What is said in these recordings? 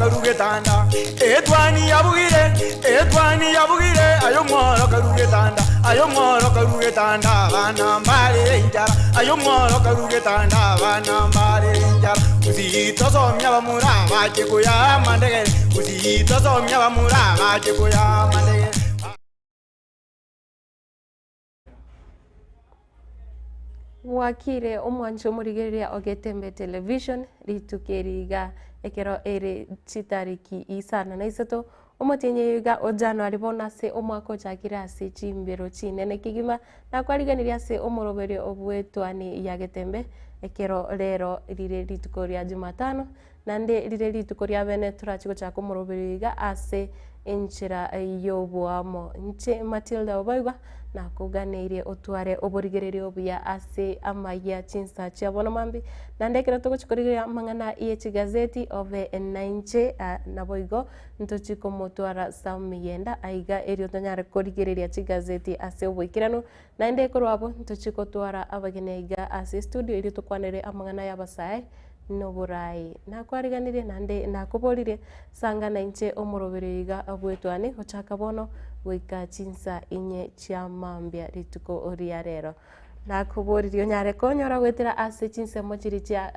karugetanda, Etwani yabugire, etwani yabugire, aye omworo karugetanda, aye omworo karugetanda, abana mbarere enchara, aye omworo karugetanda, abana mbarere enchara. Gusii tosomia abamura bache koya amandegere, Gusii tosomia abamura bache koya amandegere. Bwakire omwancho omorigereria o Getembe Television rituko eri iga ekero ere chitariki isano na isato omotienyi oyo iga o January bono ase omwaka ochakire ase chimbero chinene kegima nakwariganirie ase omoroberio bw'etwani ya Getembe ekero rero rire rituko ria Jumatano naende rire rituko ria bene torachi gochaka omoroberio iga ase enchera y'oboamo. Inche Matilda Obaigwa nakoganeirie otware oborigereria obuya ase amayia chinsa chia bono mambia, naende ekero togochia korigereria amang'ana ye chigazeti obe nainche naboigo ntochie komotwara Sam Miyenda aiga erio tonyare korigereria chigazeti ase oboikeranu, naende korwa abwo ntochie kotwara abageni aiga ase estudio erio tokwanere amang'ana y'abasae noboraai. Nakwariganirie naende nakoboririe, sanga nainche omoroberio iga bw'etwani gochaka bono goika chinsa inye chia mambia rituko ria rero. Nakoboririe onyare konyora goetera ase chinsemo chiria chia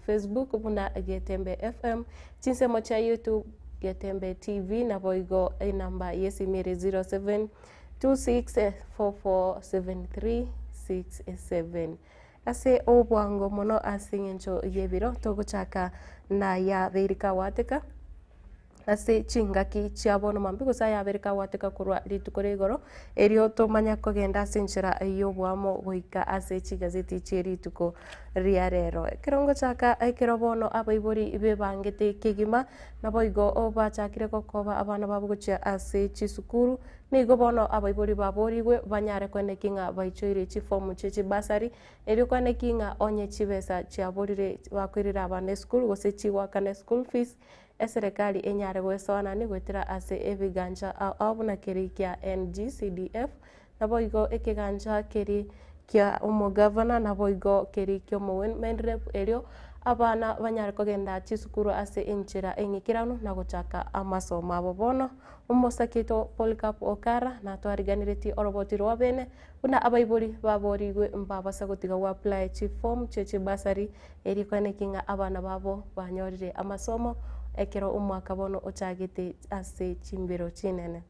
Facebook buna Getembe FM, chinsemo chia YouTube Getembe TV, naboigo enamba y'esimi ere 0726447367. Ase obwango mono ase engencho y'ebiro togochaka nayabeire kagwateka ase chingaki chia bono mambia gose ayabeire kagwateka korwa rituko ria igoro, erio tomanya kogenda ase enchera y'oboamo goika ase chigazeti chie rituko ria rero. Ekero ngochaka ekero bono abaibori bebangete kegima, naboigo bachakire gokoba abana babo gochia ase chisukuru, Nigo bono abaibori baboorigwe banyare kweneki ng'a baichoire chifomu chie chibasari, erio kweneki ng'a onye chibesa chiaborire bakoirera abana esukuru gose chigoakana eschool fees, eserekari enyare goesoanani goetera ase ebigancha ao ao buna keria kia NGCDF, naboigo ekegancha keria kia omogavana, naboigo keria kia omowomen rep, erio abana banyare kogenda chisukuru ase enchera eng'ikeranu na gochaka amasomo abo bono. Omosake oito Polycarp Okara natwariganeretie oroboti rwa bene buna abaibori baborigwe mbabasa gotiga go apply chiform chie chibursary erio koeneki ng'a abana babo banyorire amasomo ekero omwaka bono ochagete ase chimbero chinene.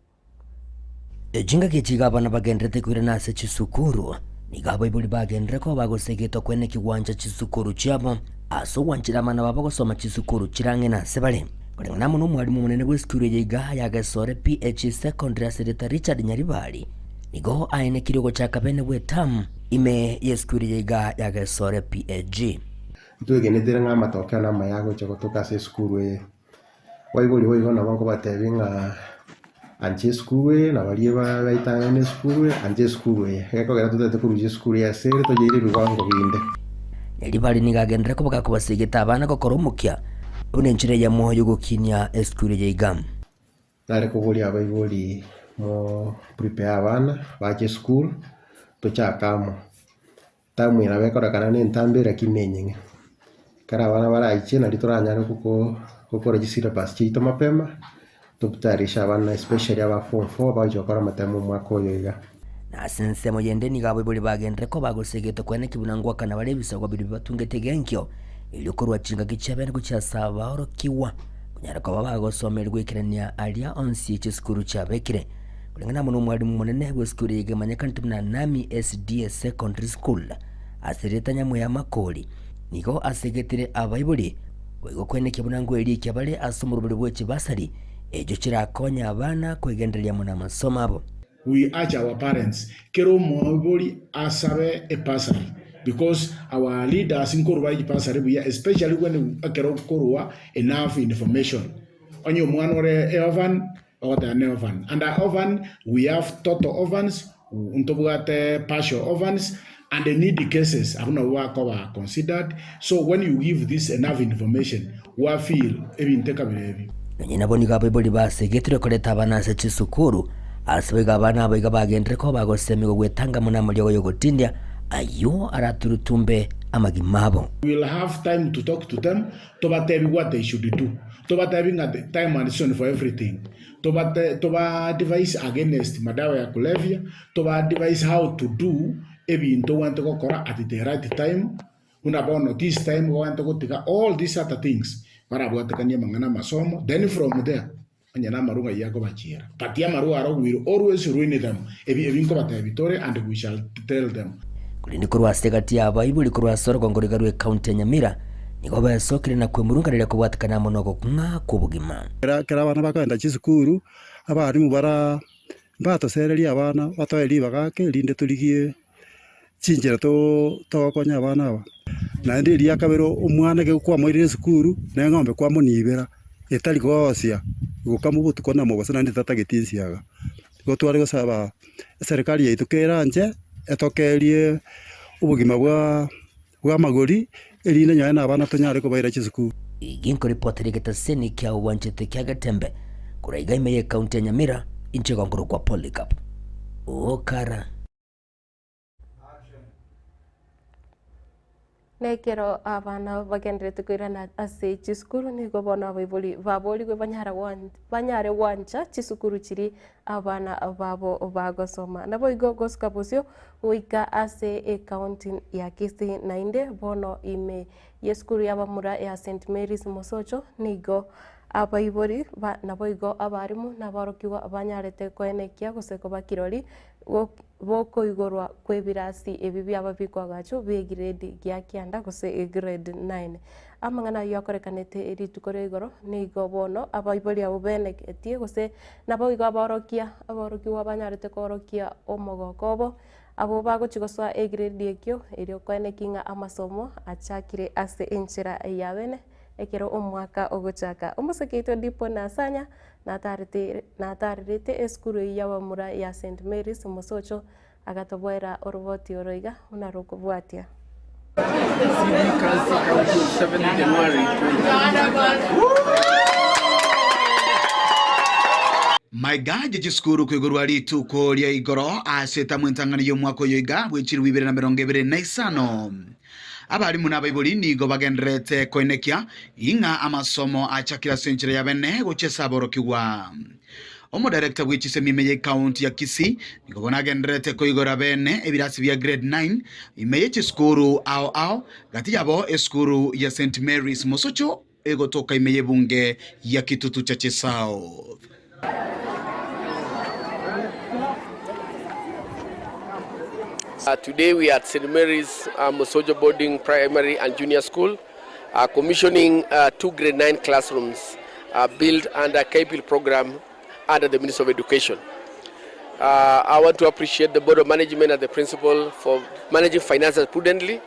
Chingaki echi iga abana bagenderete koirana ase chisukuru, nigo abaibori bagenderere koba bagosegetwa koeneki gwancha chisukuru chiabo ase ogwanchera abana babo gosoma chisukuru chirang'e ase bare. Koreng'ana amo nomwalimu omonene bw'esukuru eye iga ya Gesore PH Secondary ase erieta Richard Nyaribari, nigo aenekirie ogochaka bene gw'etamu ime y'esukuru eye iga ya Gesore PAG. Ntwegenetire ng'a amatokeo namaya agocha gotoka ase esukuru eye. Baibori boigo nabo nkobatebia ng'a ancha esukuru eye na baria baetang'ani esukuru eye, ancha esukuru eye. Egekogera totagete korusia esukuru eye ase ere toyeire ebiwango binde. Nyaribari nigo agenderere koba gakobasegeta abana gokora omokia buna enchera eyemo y'ogokinia esukuru eye iga. Nare koboria abaibori mo prepare abana bache esukuru tochake amo. Term eye nabo ekorekana na entambe lakini nenyeng'e. Ekero abana baraiche nario toranyare goko gokora chisyllabus chiaito mapema, totayarishe abana especially aba form four bagochia gokora amatemo omwaka oyo iga. Na ase ensemo yende nigo abaibori bagenderere koba gose egento kwene ki buna ngoakana bare ebisago biria bibatungete egenkio, erio korwa chingaki chiabene gochia ase abaorokigwa, konyara koba bagosomerigwa goikerania aria onsi chisukuru chiabekire. Koreng'ana amo nomwalimu omonene bw'esukuru eye egemanyekanete buna Nami SDA Secondary School, ase erieta Nyamweya Makori, nigo asegetire abaibori boigo koenekia buna ngoerikia bare ase omoroberi bwe chibasari echio chirakonye abana kwegendereria mono amasomo abo. We urge our parents, kera omoibori asabe ebursary because our leaders nkorwa bare chibursary buya especially when ekero okorwa enough information. Onye omwana ore eorphan, bagoteba ne orphan and a orphan we have total orphans, ntobwate partial orphans and needy cases abwo nabwo bakoba considered so when you give this enough information wa fill ebinto ekabira ebi. Nonye nabo nigo abaibori basegetirwe koreta abana ase chisukuru, ase boigo abana abo iga bagenderere koba bagosemigwa gwetanga mono amariogo y'ogotindia ayio araturutumbe amagima abo. We will have time to talk to them, tobatebi what they should do. Tobatebi ng'a the time and season for everything. Tobate toba advise against madawa ya kulevya, toba advise how to do ebinto ogwenerete gokora at the right time, buna bono this time ogwenerete gotiga all these other things, barabwatekanie amang'ana amasomo, then from there, onye na amarwa ng'ai akobachiera. But amarwa aro will always ruin them, ebi ebi nkobatebi tore and we shall tell them. Korende korwa ase egati y'abaibori korwa ase orogongo rw'iga rw'ekaunti ya Nyamira, nigo besokire na kwemurunganeria kobwatekana amo nogokong'a kw'obogima. Ekero abana bakogenda chisukuru, abalimu bara mbatosererie abana batoe ribaga ake erinde torigie chinchera togokonya abana aba. Naende eria kabere omwana ekero kwamoirire esukuru, na eng'ombe kwamonibera, etari goosia, gokama obotuko na mobaso naende tatageti ensiaga. Igo tware gosaba eserekari yaito keranche, etokerie obogima bwa bw'amagori, erinde nonye na abana tonyare kobaira chisukuru. Igi nkoripotera egetaseni kia obwanchete kia Getembe korwa iga ime y'ekaunti ya Nyamira, inche igo nkorokwa Polycarp Okara. Nekero abana bagenderete koirana ase chisukuru nigo bono abaibori baborigwe banyara banyare gwancha chisukuru chiria abana babo bagosoma. Naboigo gosuka bosio goika ase ecounty ya Kisii naende bono ime y'esukuru y'abamura ya St Mary's Mosocho nigo abaibori ba naboigo abarimu na aborokigwa banyarete koenekia gose koba kirori bokoigorwa kw'ebirasi ebi biaba bikoagachwa bi'egiredi gia kianda gose egrade nine. Amang'ana ayio akorekanete rituko ria igoro nigo bono abaibori abwo benegetie gose naboigo aborokia aborokigwa banyarete koorokia omogoko obo, abwo bagochia gosoa egiredi ekio erio koenekia ng'a amasomo achakire ase enchera ya bene ekero omwaka ogochaka. Omosike oito Dipo Nasanya natarete natarerete esukuru eyio y'abamura ya St Mary's Mosocho agatoboera oroboti oro iga buna rokobwatia. CD County County of 7th January 2022. Maiga ye chisukuru koigorwa rituko ria igoro ase etamu entang'ani y'omwaka oyo iga bwe chilifu ibere na merongo ebere na isano. Abalimu na abaibori nigo bagendererete koenekia ing'a amasomo achakire ase enchera ya bene gochia ase aborokigwa. Omodirector bwe chisemi ime y'ecounty ya Kisii nigo bono agendererete koigora bene ebirasi bia grade 9 ime ye chisukuru ao ao gati yabo esukuru ya St Mary's Mosocho egotoka ime y'ebunge ya Kitutu Chache South. Today we are at St. Mary's Mosocho Boarding Primary and Junior School commissioning two grade 9 classrooms built under KPIL program under the Ministry of Education. I want to appreciate the Board of Management and the principal for managing finances prudently.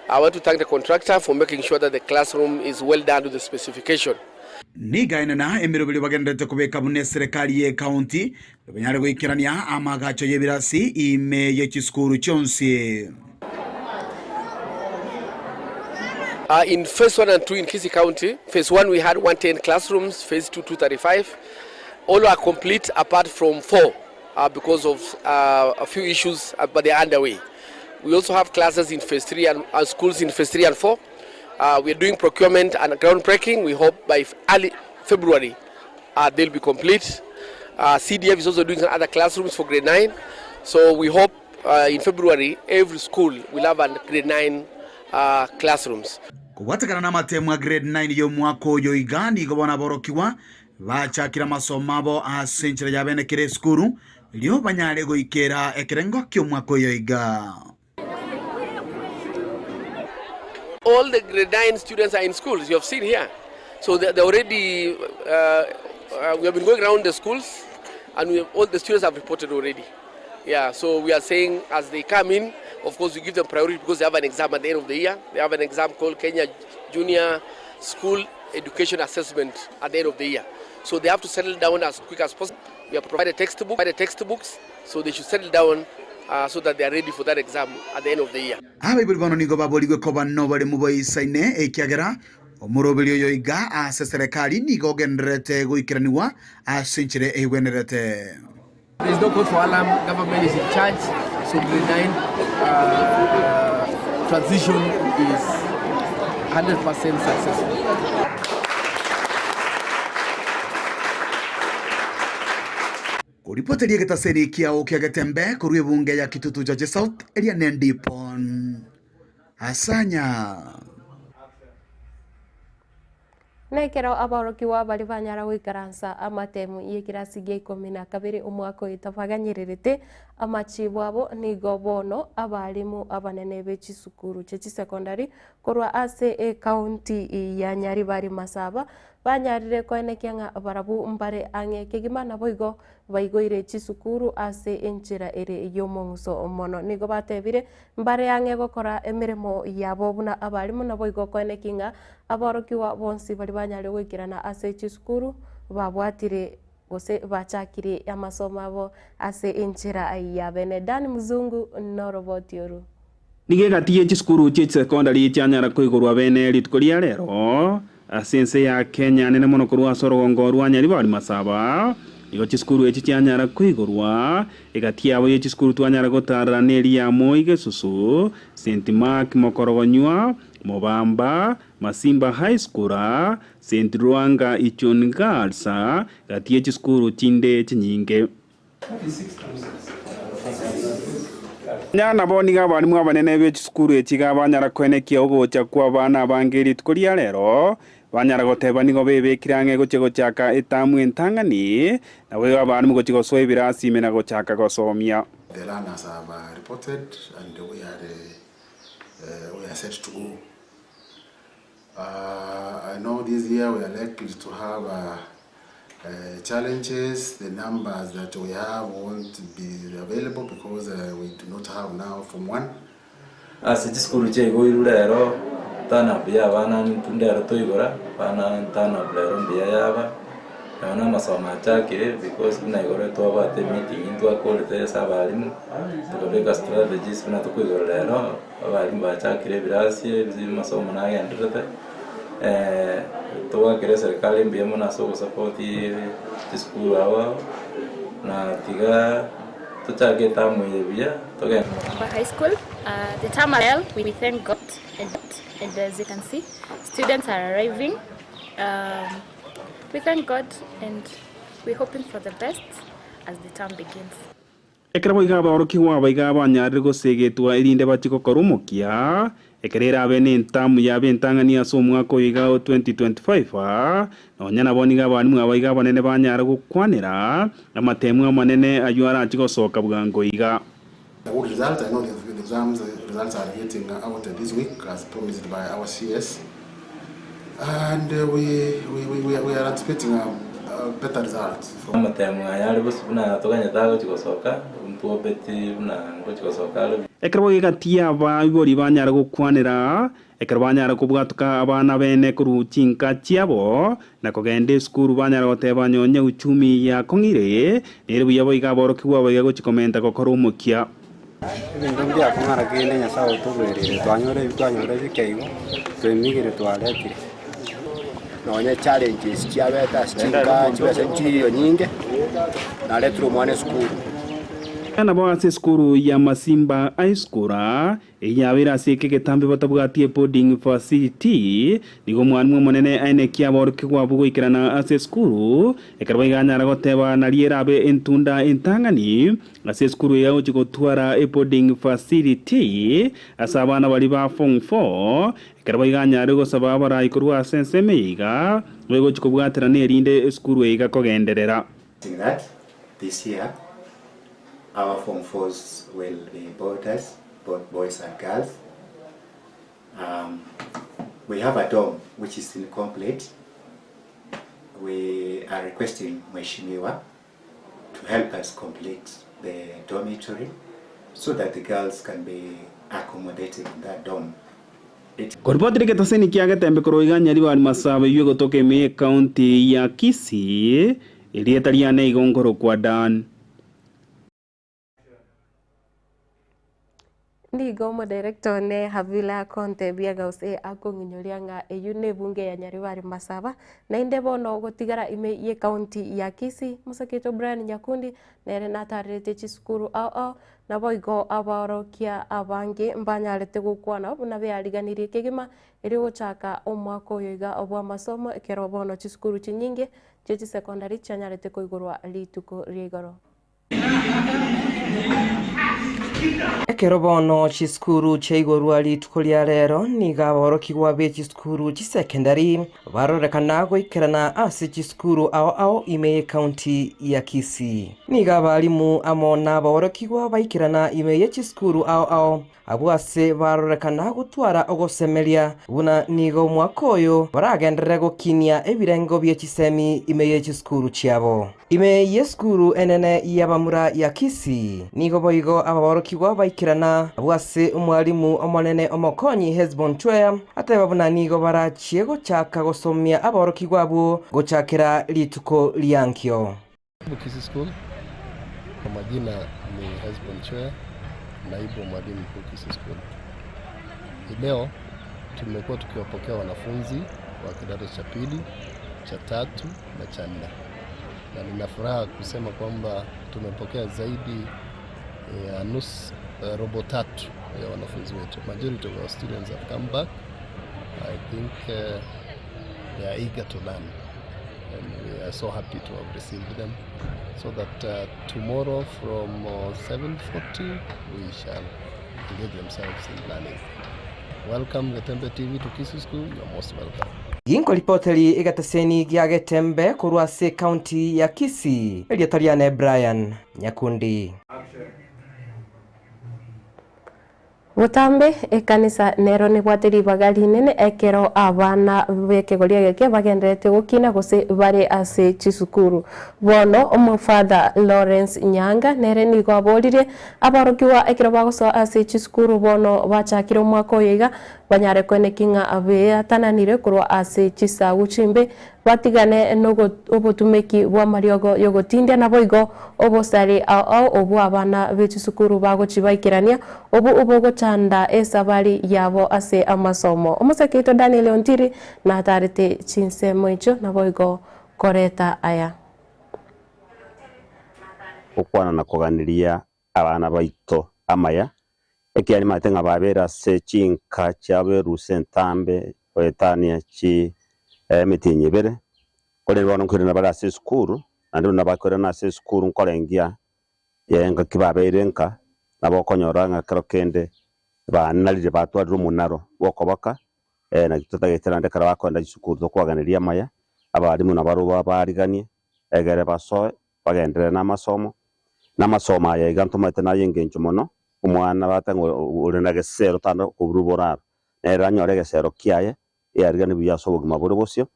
I want to thank the contractor for making sure that the classroom is well done to the specification. Nigo aenena emeroberi bagendererete kobeka buna eserekari y'ecounty banyare goikerania amaagacho y'ebirasi ime ye chisukuru chionsi. In phase 1 and 2 in Kisii County, phase 1 we had 110 classrooms, phase 2 235. All are complete apart from 4 because of a few issues, but they are underway. We also have classes in phase 3 and schools in phase 3 and 4. We are doing procurement and groundbreaking. We hope by early February they'll be complete. CDF is also doing some other classrooms for grade 9. So we hope in February every school will have a grade 9 classrooms. Kobwatekana namatemo a grade 9 y'omwaka oyo iga nigo bono aborokigwa bachakire amasomo abo ase enchera ya bene kera esukuru erio banyare goikera ekerengo ki'omwaka oyo iga. All the grade 9 students are in schools, you have seen here. So they already, we have been going around the schools and we have, all the students have reported already. Yeah, so we are saying as they come in, of course we give them priority because they have an exam at the end of the year. They have an exam called Kenya Junior School Education Assessment at the end of the year. So they have to settle down as quick as possible. We have provided textbook, provided textbooks, so they should settle down so that they are ready for that exam at the end of the year. Abaibori bono nigo baborigwe koba noboremu boisaine, ekiagera omoroberi oyo iga ase serekari nigo ogendererete goikeranigwa ase enchera eigwenerete. There is no cause for alarm, government is in charge, so grade 9 transition is 100% successful. Koripoti ri'egetaseni kiao kia Getembe korwa ebunge ya Kitutu Chache South eria Nendipon Asanya. Na ekero aborokigwa baria banyara goikaransa amatemu y'ekerasi gia ikomi na kabere omwaka oyo tabaganyererete amachibo abo, nigo bono abalimu abanene be chisukuru chie chisecondary korwa ase ecounty ya Nyaribari Masaba banyarire koenekia ng'a barabwo mbare ang'e kegima naboigo baigoire chisukuru ase enchera ere y'omong'uso mono. Nigo batebire mbare ang'e gokora emeremo yabo buna abalimu naboigo koenekia ng'a aborokigwa bonsi baria banyarire goikerana ase chisukuru babwatire gose bachakire amasomo abo ase enchera ya bene. Dan Mzungu noroboti oru. Nigo egati ye chisukuru chie chisekondari chianyara koigorwa bene rituko ria rero ase ense ya Kenya nene mono korwa ase orogongo rwa Nyaribari Masaba. Nigo chisukuru echi chianyara koigorwa egati yabo ye chisukuru twanyara gotarera neri ya Moi Gesusu, St Mark Mokorogonywa, Mobamba, Masimba High School, St Lwanga Ichuni Girls, gati ye chisukuru chinde chinyinge. Nonya nabo nigo abalimu abanene be chisukuru echi iga banyara koenekia ogocha kw'abana abange rituko ria rero, banyara goteba nigo bebekire ang'e gochia gochaka etamu entang'ani, naboigo abalimu gochia gosoa ebirasi ime na gochaka gosomia. The learners have reported and we are we are set to go. I know this year we are likely to have challenges. The numbers that we have won't be available because we do not have now Form 1. Ase chisukuru chiaigoirwe rero, turn up ya abana intwe ndero toigora, abana turn up rero mbuya yaba, nonya na amasomo achakire because buna igoro twabwate emeeting ntwakorete ase abalimu, tokabeka strategies buna tokoigora rero. Abalimu bachakire ebirasi ebi amasomo nagendererete, togwakera eserikari mbuya mono ase ogosapoti chisukuru ao ao, na tiga tochake etamu eye buya togende. Mamba High School. The term well, we thank God and, and as you can see, students are arriving. We thank God and we're hoping for the best as the term begins. Ekero boigo aborokigwa aba iga banyarire gosegetwa erinde bachie gokora omokia, ekero erabe nentamu yabo entang'ani ase omwaka oyo iga o 2025, nonya nabo nigo abalimu aba iga abanene banyare gokwanera amatemu amanene ayio arachie gosoka bwango iga. The good results, I know the, the exams results are getting out this week as promised by our CS. And we, we, we, we, we are anticipating a, a better result. From Amatemo aya are bosio buna toganyete agochia gosoka, ntwobeti buna ngochia gosoka are. Ekero boigo abaibori banyare gokwanera, ekero banyare kobwatoka abana bene korwa chinka chiabo, na kogenda esukuru banyare goteba nonye uchumi yakong'ire, nere buya boigo aborokigwa abaiga gochia komenta gokora omokia. Ebinto mbiakong'ara kende Nyasae otobereire, twanyora ebi twanyora ebike igo, twemigire twaretire. Nonye challenges chiabete ase chinka chibesa nchiyo nyinge, naretire omwana esukuru. Nabo ase esukuru ya Masimba High School, eyio yabeire ase eke egetambe batabwati eboarding facility, nigo omwalimu omonene aenekia aborokigwa abwo goikerana ase esukuru, ekero boigo anyara goteba nario erabe entunda entang'ani ase esukuru eye agochia gotwara eboarding facility ase abana baria ba form four, ekero boigo anyare gosaba abarai korwa ase ensemo eye iga, begochia kobwaterana erinde esukuru eye iga kogenderera. That this year our form fours will be boarders, both boys and girls. We have a dorm which is incomplete. We are requesting Mheshimiwa to help us complete the dormitory so that the girls can be accommodated in that dorm. Koripoti rigetaseni kia Getembe korwa iga Nyaribari Masaba eywo egotoka ime y'ecounty ya Kisii, erieta riane igo nkorokwa Dan. Nigo omodirector one Havila akontebia gose akong'inyoria ng'a eyio nebunge ya Nyaribari Masaba, naende bono gotigara ime y'ecounty ya Kisii, Mosaketo Brian Nyakundi nere natarerete chisukuru ao ao, naboigo abaorokia abange mbanyarete gokwana buna beariganirie kegima erio gochaka omwaka oyo iga bw'amasomo ekero bono chisukuru chinyinge chie chisecondary chianyarete koigorwa rituko ria igoro. Ekero bono chisukuru chiaigorwa rituko ria rero, nigo aborokigwa be chisukuru chisekendari barorekana goikerana ase chisukuru ao ao ime y'ecounty ya Kisii. Nigo abalimu amo nabaorokigwa baikerana ime ye chisukuru ao ao Abwo ase barorekana gotwara ogosemeria buna nigo omwaka oyo baragenderere gokinia ebirengo bie chisemi ime ye chisukuru chiabo. Ime y'esukuru enene y'abamura ya Kisii nigo boigo ababorokigwa baikerana abwo ase omwalimu omonene omokonyi Hesbon Chweya ateba buna nigo barachie gochaka gosomia aborokigwa abwo gochakera rituko riankio. Kisii School, kwa majina ni Hesbon Chweya, naibu wa mwalimu mkuu Kisii School. Leo tumekuwa tukiwapokea wanafunzi wa kidato cha pili, cha tatu na cha nne, na nina furaha kusema kwamba tumepokea zaidi ya nusu robo tatu ya wanafunzi wetu. Majority of our students have come back. I think they are eager to learn and we are so happy to have received them, so that tomorrow from 7:40 we shall engage themselves in learning. Welcome Getembe TV to Kisii School. You are most welcome. Ginkoripoteri egateseni gia Getembe korwa ase ekaunti ya Kisii, erieta riane Brian Nyakundi. Botambe ekanisa nero nebwate ribaga rinene ekero abana b'ekegoria geke bagendererete gokina gose bare ase chisukuru. Bono Omofather Lawrence Nyanga nere nigo aboririe aborokigwa ekero bagosoa ase chisukuru bono bachakire omwaka oyo iga banyare koeneki ng'a beatananire korwa ase chisagu chimbe Batigane nobotumeki bw'amariogo y'ogotindia, naboigo obosari ao ao obwo abana be chisukuru bagochibaikerania, obwo bogochanda esabari yabo ase amasomo. Omoseke oito Daniel Ontiri natarete chinsemo echio naboigo koreta aya. Gokwana na koganeria abana baito amaya, ekiagera nimanyete ng'a babeire ase chinka chiabo erusa entambe goetania chi emetienyi ebere, korende bono nkoirana bare ase esukuru, naende buna bakoirana ase esukuru nkorengia engaki babeire nka, nabo okonyora ng'a kero kende banarire batwarire omonaro bw'okoboka, naki totagete naende ekero bakoenda chisukuru tokoaganeria amaya, abalimu nabarobwo babaariganie, egere basoe bagenderere namasomo, namasomo aya iga ntomaete naye engencho mono, omwana bate ng'a ore na gesero tana koburwa boraro, nere anyore egesero kiaye, eariganie buya ase obogima bore bosio,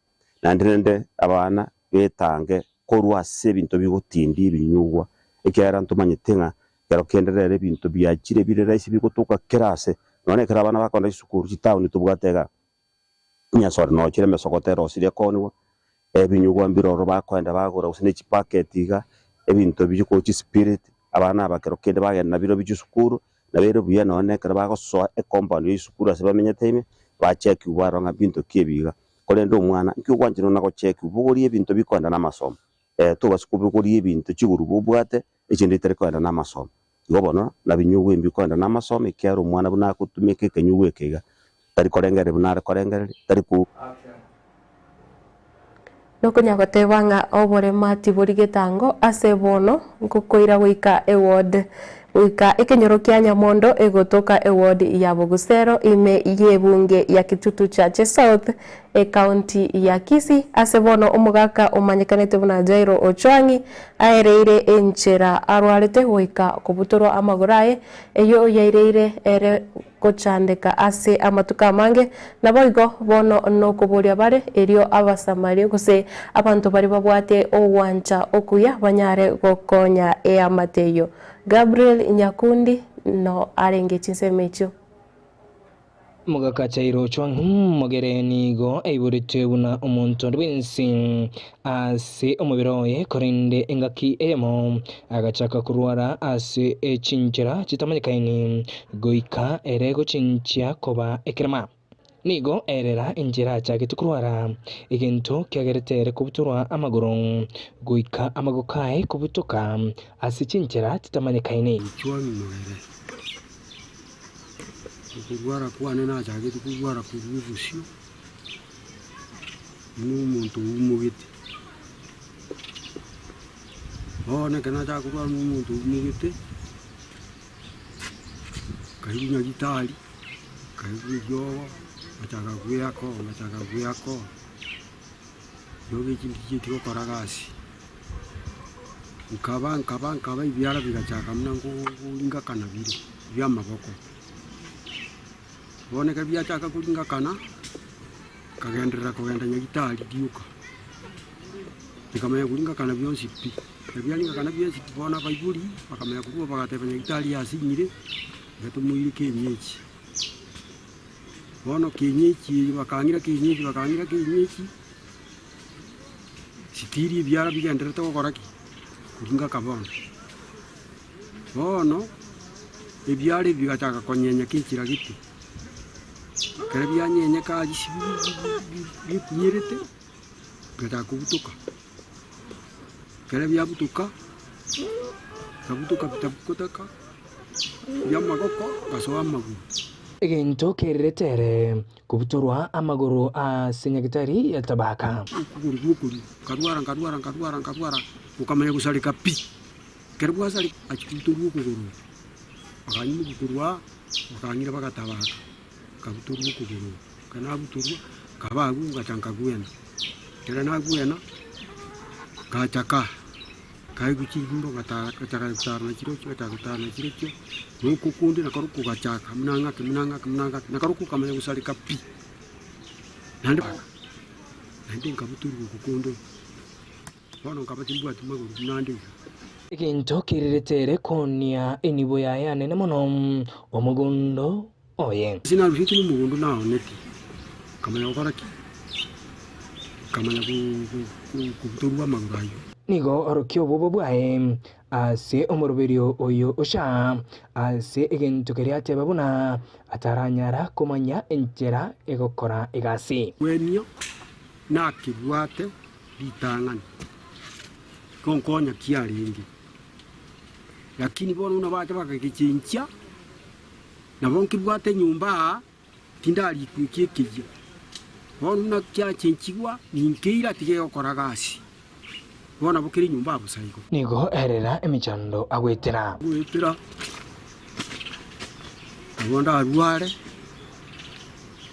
naende rende abana betange korwa ase ebinto bigotindia ebinyugwa, ekiagera ntomanyete ng'a ekero kende rero ebinto biachire bire rahisi bigotoka kera ase, nonya ekero abana bakogenda chisukuru chitaoni tobwate igaa, Enyasore nochire emesogoto erosirie ekoonigwa, ebinyugwa mbiroro bakoenda bagora gose ne chipacket iga, ebinto bikorwa chispirit, abana aba kero kende bagenda nabirobio chisukuru, nabo ere buya nonye na ekero bagosoa ecompound ya esukuru ase bamenyete ime, bachekiwa barora ng'a binto ki ebi iga. Korende omwana, nki ogwanchera na gochekiwa, bogoria ebinto bikoenda na amasomo, tobasa kobogoria ebinto chigurubu obwate, echinde chitari koenda na amasomo. Igo bono nabinyugwa ebi bikoenda na amasomo, ekiagera omwana buna agotumeka ekenyugwa eke iga, tari korengereria buna are korengereria, tari ko. Nokonya goteba ng'a oborema tibori getango ase bono nkokoira goika eward goika ekenyoro kia Nyamondo egotoka eward ya Bogusero ime y'ebunge ya Kitutu Chache South Ecounty ya Kisii ase bono omogaka omanyekanete buna Jairo Ochwang'i aereire enchera arwarete goika kobutorwa amagoro aye eyio yaireire ere gochandeka ase amatuko amange, naboigo bono nokoboria bare, erio Abasamaria gose abanto baria babwate ogwancha okuya banyare gokonya eamate eyio. Gabriel Nyakundi no arenge chinsemo echio. Omogaka Jairo Ochwang' Mogere nigo aiboretwe buna omonto onde bwensi ase omobere oye, korende engaki eyemo agachaka korwara ase chinchera chitamanyekaini, goika ere gochinchia koba ekerema. Nigo erera enchera achagete korwara, egento kiagerete ere kobutorwa amagoro, goika amagoko aye kobutoka ase chinchera chitamanyekaini. Ochwang' Mogere. Okorwara kwane nachagete korwara korwa obosio, buna omonto oumogete. Bono ekero nachaka korwara na omonto oumogete, nkairwa nyagitari, nkairwa eriogo, ngachaka goeaka oo, ngachaka goeaka oo, riogo echi ndichieti gokora gasi. Nkaba nkaba nkaba ebiara bigachaka buna ngoringakana bire, bia amaboko. Bono ekero biachaka koringakana, nkagenderera kogenda nyagitari rioka, bikamanya koringakana bionsi pi. Ekero biaringakana bionsi pi bono abaibori bakamanya korwa bagateba nyagitari yasinyire, iga tomoire kienyeji. Bono kienyeji eye bakang'ira kienyeji bakang'ira kienyeji, sitiri ebiara bigendererete gokora ki? Koringaka bono. Bono ebiara ebi bigachaka konyenya kenchera gete, ekero bianyenyeka aria ase bikunyerete, bigachaka kobutoka, ekero biabutoka, bikabutoka bitabutaka, bia amagoko gasoa amagoro. Egento kererete ere kobutorwa amagoro ase nyagitari ya Tabaka. Okogoro gwokorio, nkarwara nkarwara nkarwara nkarwara, gokamanya gosareka pi. Ekero bwasareka achia kobutorwa okogoro oko, bakanyimokia korwa aa, bakang'ira bagatabaka, nkabutorwa okogoro oko. Ekero nabutorwa, nkaba agwo ngacha nkagwena. Ekero nagwena, ngacha ka, nkaigwa chimbo ngatara ngachaka gotara na chirochio, ngachaka gotara na chirochio, na oko konde nakorokwo kogachaka buna ng'ake buna ng'ake buna ng'ake, nakorokwo kokamanya gosareka pi. Naende naende nkabutorwa oko konde oko. Bono nkaba timbwati magoro buna ande iga. Egento kererete ere koonia enibo yaye anene mono, omogondo oye. Ase narusetie nomogondo naonetie, nkamanya gokora ki? Nkamanya kobutorwa amagoro ayio. Nigo orokia obobe bwaye ase omoroberio oyo ocha, ase egento keria ateba buna ataranyara komanya enchera egokora egasi. Bwenio nakebwate ritang'ani, gonkonya kiarenge. Lakini bono buna bacha bagagechenchia, nabo nkebwate enyomba aa, tindarikwa eki ekeyia. Bono buna kiachenchigwa, ninkeira tigegokora gasi. Bono nabo kere enyomba aa bosa igo. Nigo erera emechando agwetera. Goetera, nabo ndarware,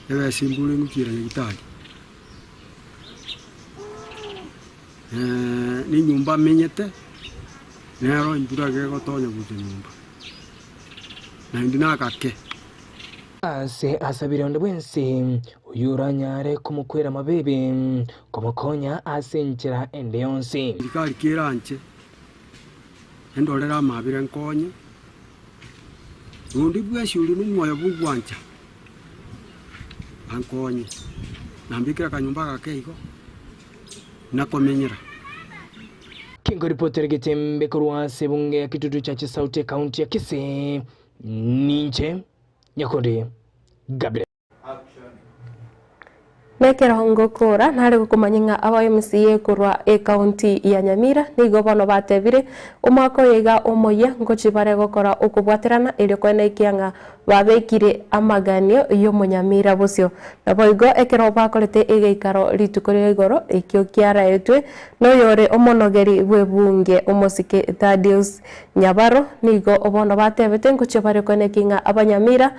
ebesa embure ngochiera nyagitari. Nenyomba amenyete, nero embura iga egotonya gocha nyomba, naende nagake. Ase asabire onde bwensi oyio oranyare komokwera amabeebe, komokonya ase enchera ende yonsi. Serikali keranche endorere amabera enkonye, na onde bwensi ore nomoyo bw'ogwancha ankonye, nambekere akanyomba agake igo, nakomenyera. Kengoripotere getembe korwa ase ebunge ya Kitutu Church Sauti ekaunti ya Kisii, ninche Nyakundi Gabriel. Nekero ngokora nare gokomanya ng'a aba MCA korwa ecounty ya Nyamira nigo bono batebire omwaka oyo iga omoyia ngochi bare gokora okobwaterana erio koenekia ng'a babekire amaganio y'omonyamira bosio. Naboigo ekero bakorete egeikaro rituko ria igoro ekio kiaraetwe noyore omonogeri bw'ebunge omosike Thaddeus Nyabaro nigo bono batebete ngochia bare koenekia ng'a abanyamira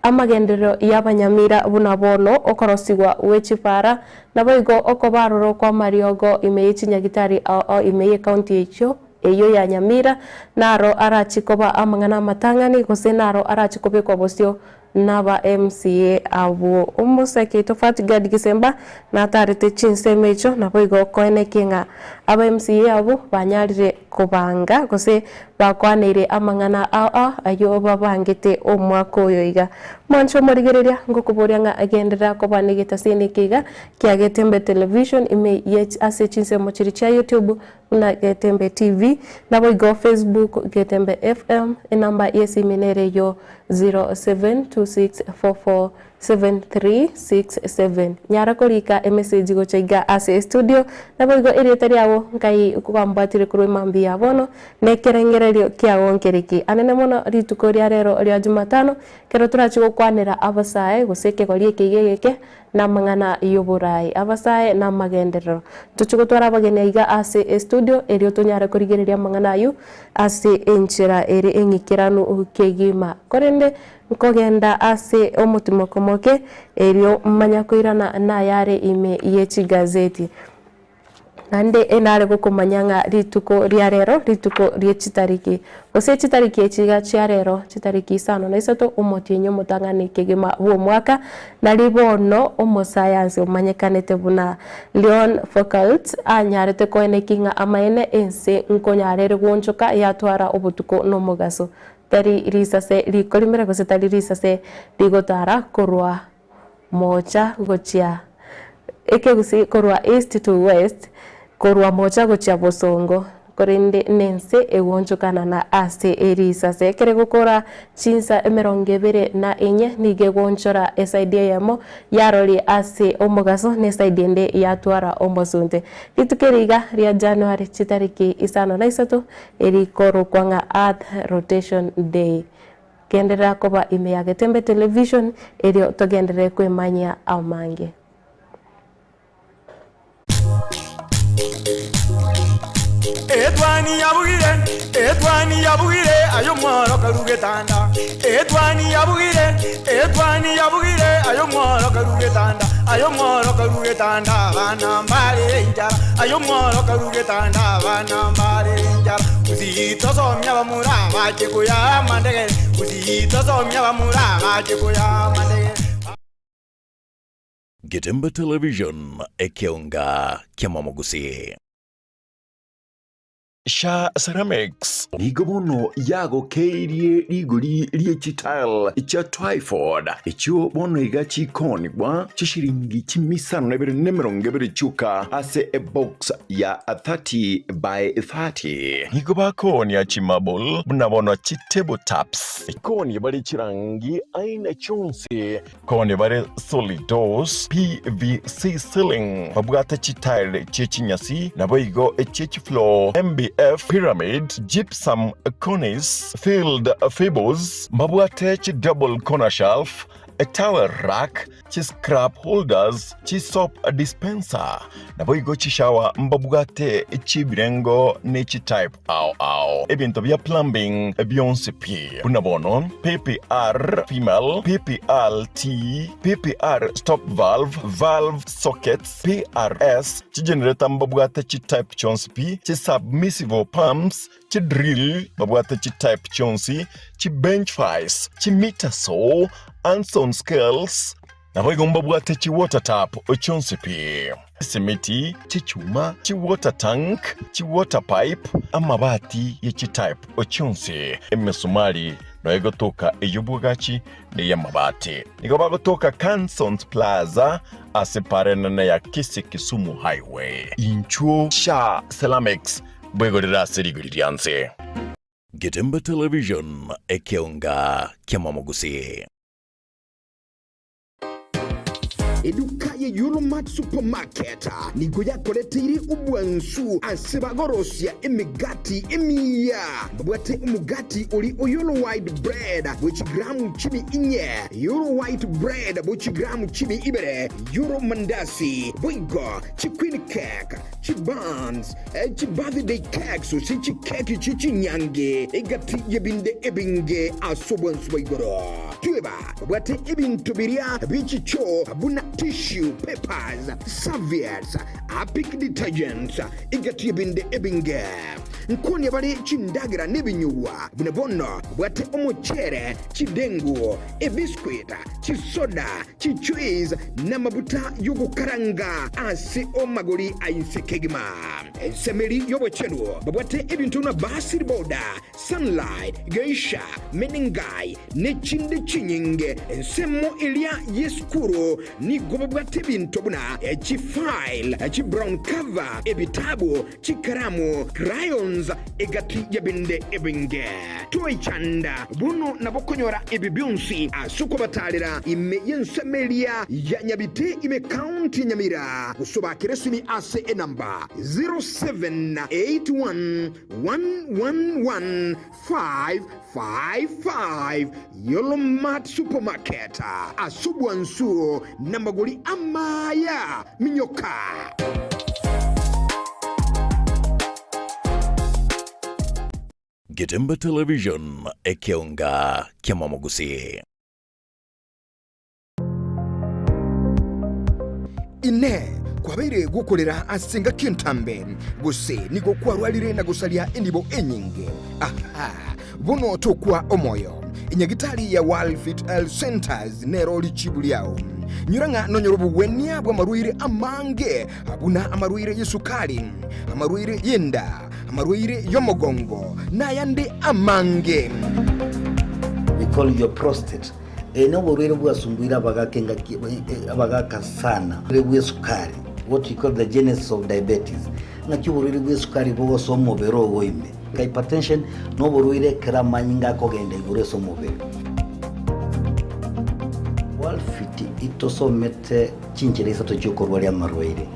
Amagenderero y'abanyamira buna bono okorosigwa gwe chipara, naboigo okobarorwa kw'amariogo ime ye chinyagitari ao ao ime y'ecounty echio eyio ya Nyamira, naro arachi koba amang'ana amatang'ani gose naro arachi kobekwa bosio naba MCA abwo. Omoseke oito Fatgard Gisemba natarete chinsemo echio naboigo koenekia ng'a aba MCA abwo banyarire kobanga gose Bakwaneire amang'ana ao ao ayio babangete omwaka oyo iga. Mwanche omorigereria, ngokoboria ng'a genderera koba negetasini eke iga kia Getembe Television ime ye ase chinsemo chiria chia YouTube buna Getembe TV, naboigo Facebook Getembe FM, enamba yesimi nere eyio 072644 7367 Nyara korika emessage gocha iga ase estudio, naboigo erieta riago nkai kwambwatire korwa emambia ya bono, na ekerengererio kiago nkereki. Anene mono rituko ria rero ria Jumatano, ekero torache gokwanera abasae gose ekegori eke iga egeke. Namang'ana y'oboraai, abasae na amagenderero. Ntochie gotwara abageni aiga ase estudio erio tonyare korigereria amang'ana ayio ase enchera ere eng'ikeranu kegima. Korende nkogenda ase omotimoko moke erio manya koirana nayare ime ye chigazeti. Naende enare gokomanya ng'a rituko ria rero rituko rie chitariki, gose chitariki echi iga chia rero, chitariki isano na isato, omotienyi omotang'ani kegima bw'omwaka, nari bono omosayansi omanyekanete buna Leon Foucault anyarete koenekia ng'a amaene ense nkonyara ere goonchoka yatwara obotuko na omogaso, tari risase rikorimera gose tari risase rigotara korwa moocha gochia ekegusii korwa east to west, korwa moocha gochia bosongo, korende nense egoonchokana na ase erisase. Ekero egokora chinsa emerongo ebere na enye nigo egoonchora eside eyemo yaroria ase omogaso na eside ende yatwara omosunte. Rituko eri iga ria January chitariki isano na isato erikorokwa ng'a Earth Rotation Day. Genderera koba ime ya Getembe Television erio togenderere kwemanyia amange. Etwani yabugire, etwani yabugire, aye omworo karu getanda. Etwani yabugire, etwani yabugire, aye omworo karu getanda. Aye omworo karu getanda, abana mbare enchara. Aye omworo karu getanda, abana mbare enchara. Gusii tosomia abamura bache koyaa amandegere, Gusii tosomia abamura bache koyaa amandegere. Getembe Television, ekeonga ki'amamogusii. Sha Ceramics nigo bono yagokeirie rigori rie chitile chia Twyford, echio bono iga chikoonigwa chishiringi chimisano na ibere na emerongo ebere chioka ase ebox ya 30 by 30. Nigo bakoonia chimarble buna bono chitable tops. Koonia bare chirangi aina chionsi. Koonia bare solid doors, PVC ceiling, babwate chitile chie chinyasi, naboigo echie chifloor, MDF, pyramid, gypsum, cornice, filled fables, mbabwate chidouble corner shelf, etowel rack, chiscrap holders, chisoap dispenser, naboigo chishower mbabwate chi'ebirengo ne chitype ao ao. Ebinto bia plumbing bionsi pi, buna bono PPR female, PPR T, PPR stop valve, valve sockets, PRS, chigenerator mbabwate chitype chionsi pi, chisubmersible pumps, Chidrill babwate chitype chionsi, chibench vice, chimeter saw, Anson scales, naboigo mbabwate chiwater tap chionsi pi, chisimiti, chichuma, chiwater tank, chiwater pipe, amabati ye chitype chionsi, emesumari noyo egotoka ey'obwagachi na ey'amabati. Nigo bagotoka Cansons Plaza ase para enene ya Kisii Kisumu Highway. Inchuo Sha Ceramics Bwegorere ase rigori ria nse. Getembe Television, ekeonga ki'amamogusii. Eduka ye Yulmart Supermarket nigo yakoreteire obwansu ase bagorosia emegati emiya. Babwate omogati ori o Yolo White Bread bwe chigramu chimi inye, Yolo White Bread bwe chigramu chimi ibere, Yolo Mandasi, boigo chiqueen cake, Chibuns, chibirthday cakes, gose chikeki chie chinyangi, egati y'ebinde ebinge ase obwansu bwa igoro. Tweba babwate ebinto biria bie chichoo buna tissue papers, serviettes, Harpic detergents, egati y'ebinde ebinge. Nkonia bare chindagera nebinyugwa, buna bono babwate omochere, chidengu, ebiscuit, chisoda, Chichuis namabuta y'ogokaranga ase amagori a inse kegima. Ensemeri y'obochenu babwate ebinto buna Basil Boda, Sunlight, Geisha, Menengai, ne chinde chinyinge. Ensemo eria y'esukuru nigo babwate ebinto buna chifile, chibrown cover, ebitabu, chikaramu, crayons. loans egati y'ebinde ebinge. Toichanda bono nabo konyora ebi bionsi ase okobatarera ime y'ensemo eria ya Nyabite ime county ya Nyamira gose obakere esimi ase enamba 0781111555 Yolo Mart Supermarket ase obwansu namagori amaya minyoka. Getembe Television, ekeonga ki'amamogusii. Inee! Kwabeire gokorera ase engaki entambe, gose nigo kwarwarire na gosaria enibo enyinge? Aha! Bono tokwa omoyo. Enyagitari ya World Health Centers nero richibu riao. Nyora ng'a nonyore obogwenia bw'amarwaire amange, buna amarwaire y'esukari, amarwaire y'enda, amarwaire y'omogongo, na ayande amange. We call your prostate. Eye noborwaire bwasumbuire abagaka engaki abagaka sana oborwaire bw'esukari what we call the genesis of diabetes ng'aki oborwaire bw'esukari bogosoa omobere ogo ime. Hypertension noborwaire ekero amanyinga akogenda igoro ase omobere. Worldfit itosomete chinchera isato chiokorwaria amarwaire.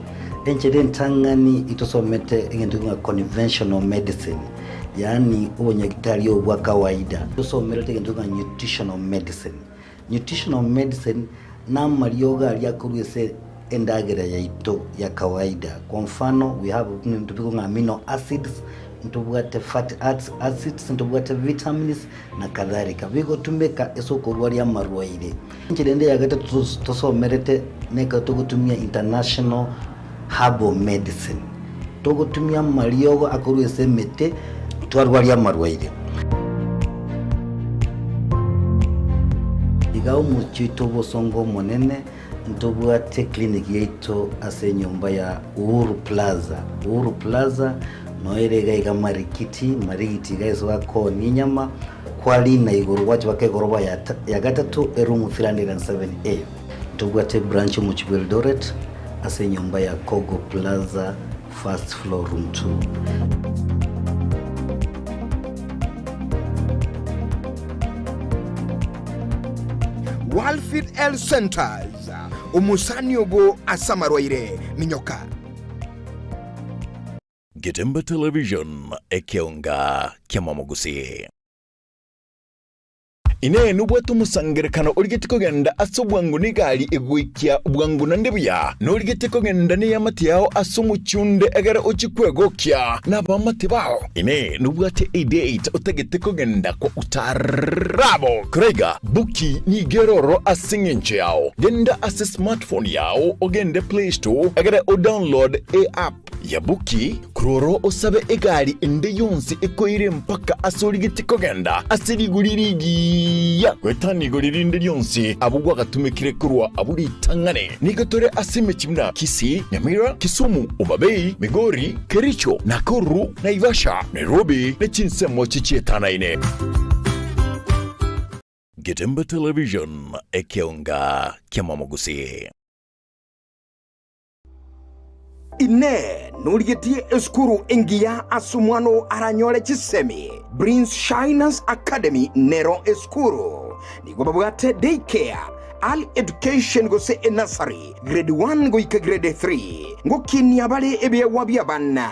Enchera entang'ani itosomete egento ng'a conventional medicine, yaani obonyagitari obo bwa kawaida. Tosomerete egento ng'a nutritional medicine. Nutritional medicine namariogo aria akorwa ase endagera yaito ya kawaida. Kwa mfano we have ebinto bikong'a ng'a amino acids, ntobwate fatty acids, ntobwate vitamins na kadhalika. Bigotumeka ase okorwaria amarwaire. Enchera ende ya gatato tosomerete nekero togotumia international herbal medicine. Togotumia amariogo akorwa ase emete twarwaria amarwaire. Iga omochie oito obosongo omonene ntobwate clinic yaito ase enyomba ya Uhuru Plaza. Uhuru Plaza noyo ere iga iga Marikiti, Marigiti iga ase bakoonia enyama, kwarina igoro gwacha baka egoroba ya gatato eroom 307A. Ntobwate ebranch omochie bwa Eldoret ase enyomba ya Kogo Plaza first floor room 2. Walfit Health Centers, omosani obo ase amarwaire, minyoka. Getembe Television, ekeonga ki'amamogusii. Inee! Nobwate omosangererekano origetie kogenda ase obwango negari egoikia bwango naende buya? Norigetie kogenda neamate yao ase omochie onde egere ochie kwegokia nabaamate bao? Inee! Nobwate edate otagete kogenda kwa utaarabo? Koraiga, Buki nigo ere ororo ase engencho yao. Genda ase smartphone yao ogende Play Store egere odownload eapp ya Buki, korwa ororo osabe egari ende yonsi ekoire mpaka ase origetie kogenda ase rigori rigiya goetania igori rinde rionsi abwo gwagatumekire korwa abwo ritang'ani. Nigo tore ase emechie buna Kisii, Nyamira, Kisumu, Homa Bay, Migori, Kericho, Nakuru, Naivasha, Nairobi ne chinsemo chichietanaine. Getembe Television, ekeonga ki'amamogusii. Inee! Norigetie esukuru engiya ase omwana oo aranyore chisemi? Prince Shiners Academy nero esukuru. Nigo babwate day care, early education gose enursery, grade 1 goika grade 3. Ngokinia bare ebiegwa bi'abana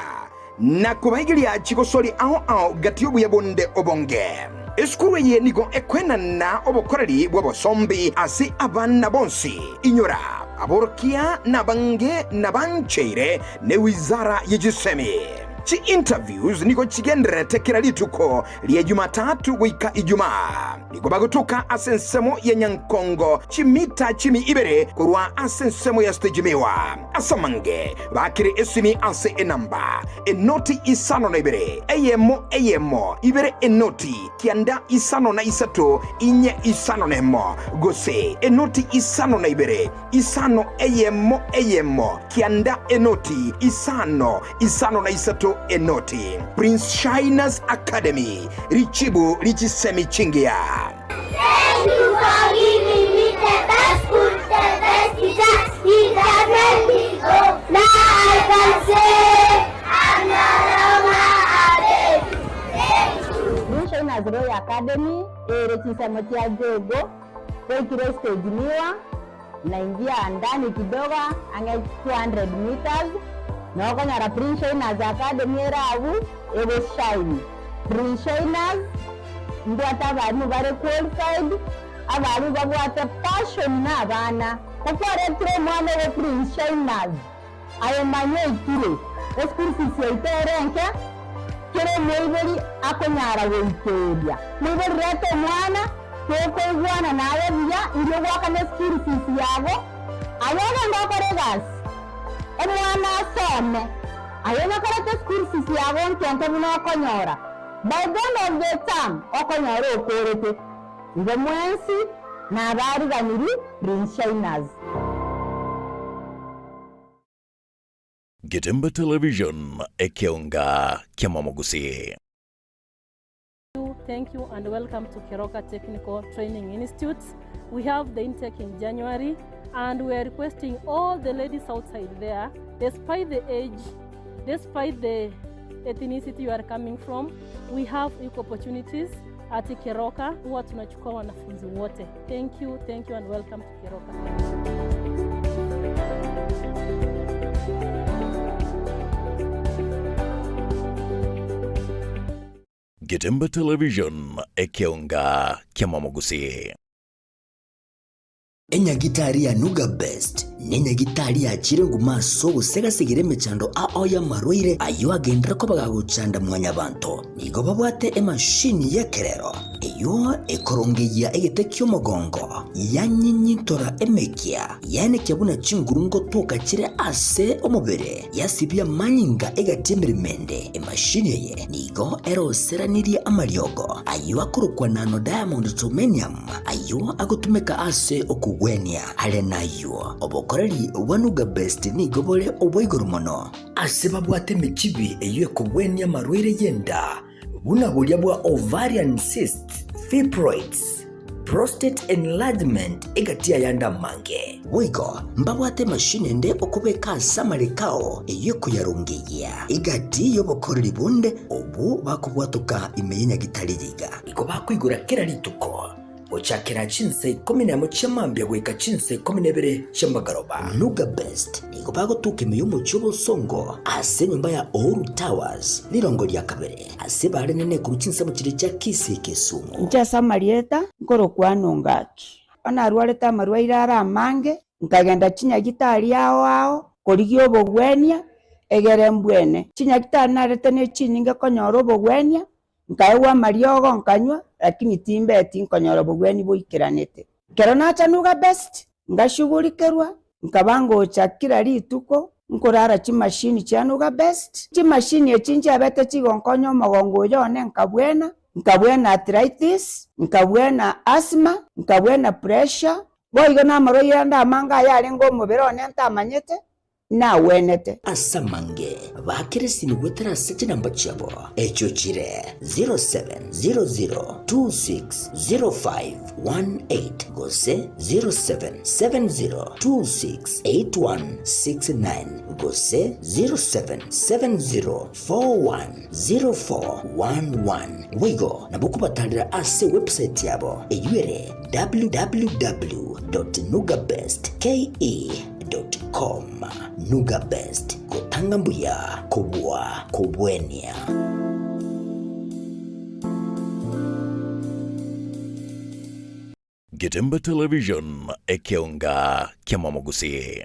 na kobaigeria chigosori ao ao gati y'obuya bonde obonge. Esukuru eye nigo ekwenana obokoreri bw'obosombi ase abana bonsi. Inyora, aborokia nabange nabancheire ne wizara ye chisemi. Chi interviews nigo chigendererete kera rituko ria Jumatatu goika Ijumaa. Nigo bagotoka ase ensemo ya Nyankongo chimita chimi ibere korwa ase ensemo ya Stage Miwa. Ase amange bakire esimi ase enamba enoti isano na ibere eyemo eyemo ibere enoti kianda isano na isato inye isano nemo gose enoti isano na ibere isano eyemo eyemo kianda enoti isano isano na isato enoti. Prince Shiners Academy, richibu richisemi chingiya. Thank you for giving me the best school, the best teacher. It has made me go. Now I can say I'm no longer a baby. Shiners Royal Academy ere chinsemo chia Jogo, goikire estage Miwa, naingia ndani kidogo ang'e 200 meters, nokonyora Prince Shiners Academy ere abwo egoshine. Prince Shiners mbwate abalimu bare qualified, abalimu babwate passion na abana. Ko kwaretire omwana ogo Prince Shiners, aye manya oikire, eschool fees yaito ere enke, kera omoibori akonyara goikeria. Moibori reta omwana, tokoigwana naye buya, erio goakana eschool fees yago, aye ogende okore egasi, omwana asome, aye onye koreta eschool fees yago nke nke buna okonyora, by the end of the term okonyora okorete. Igo mwensi nabariganirie Prince Shiners. Getembe Television, ekeonga ki'amamogusii. Thank you and welcome to Keroka Technical Training Institute. We have the intake in January and we are requesting all the ladies outside there, despite the age, despite the ethnicity you are coming from, we have equal opportunities at Keroka. Huwa tunachukua wanafunzi wote. Thank you, thank you and welcome to Keroka. Getembe Television, ekeonga ki'amamogusii. Enyagitari ya Nuga Best nenyagitari yachire nguma ase ogosegasegera emechando ao y'amarwaire ayio agenderere koba gagochanda mwanyabanto. Nigo babwate emashini y'ekerero eyio ekorongeyia egete ki'omogongo, yanyinyintora emekia, yaenekia buna chinguru ngotoka chire ase omobere, yasibia amanyinga egati emeremo ende. Emashini eye nigo eroseranirie amariogo ayio akorokwa nano diamond germanium, Ayio agotumeka ase okogwenia. Are nayio, obokoreri bwa Nuga Best nigo bore obwa igoro mono. Ase babwate emechibi eyio ekogwenia amarwaire y'enda, buna boria bwa ovarian cysts, fibroids, prostate enlargement egati y'ayande amange. Boigo mbabwate emashini ende okobeka ase amareko ao eyio ekoyarongeyia egati y'obokoreri bonde obwo bakobwatoka ime y'enyagitari yiga. Nigo bakoigora kera rituko, gochakera chinsa ikomi nemo chia mambia goika chinsa ikomi na ibere chi'amagoroba. Nuga Best nigo bagotuka ime y'omochie obosongo ase enyomba ya Uhuru Towers, rirongo ria kabere, ase barenene korwa chinsemo chiria chia Kisii Kisumu. Inche ase amarieta nkorokwana Ongaki. Onye narwarete amarwaire are amange, nkagenda chinyagitari ao ao korigia obogwenia, egere mbwene. Chinyagitari narete ne chinyinge konyora obogwenia, Nkaegwa amariogo nkanywa, lakini timbeti nkonyora obogwenia boikeranete. Ekero nacha Nuga Best, ngashugurikerwa, nkaba ngocha kera rituko nkorara chimashini chia Nuga Best. Chimashini echi nchiabete chigonkonya omogongo oyo one nkabwena, nkabwena arthritis, nkabwena asthma, nkabwena pressure, boigo namarwaire ande amange ayarenge omobere one ntamanyete, nagwenete. Ase amange bakire esimi goetera ase chinamba chiabo, echio chire 0700260518 gose 0770268169 gose 0770410411. Boigo nabo okobatarera ase ewebsite yabo eyio ere www.nugabestke. Com. Nuga Best, gotanga mbuya kobua kobwenia. Getembe Television, ekeonga ki'amamogusii.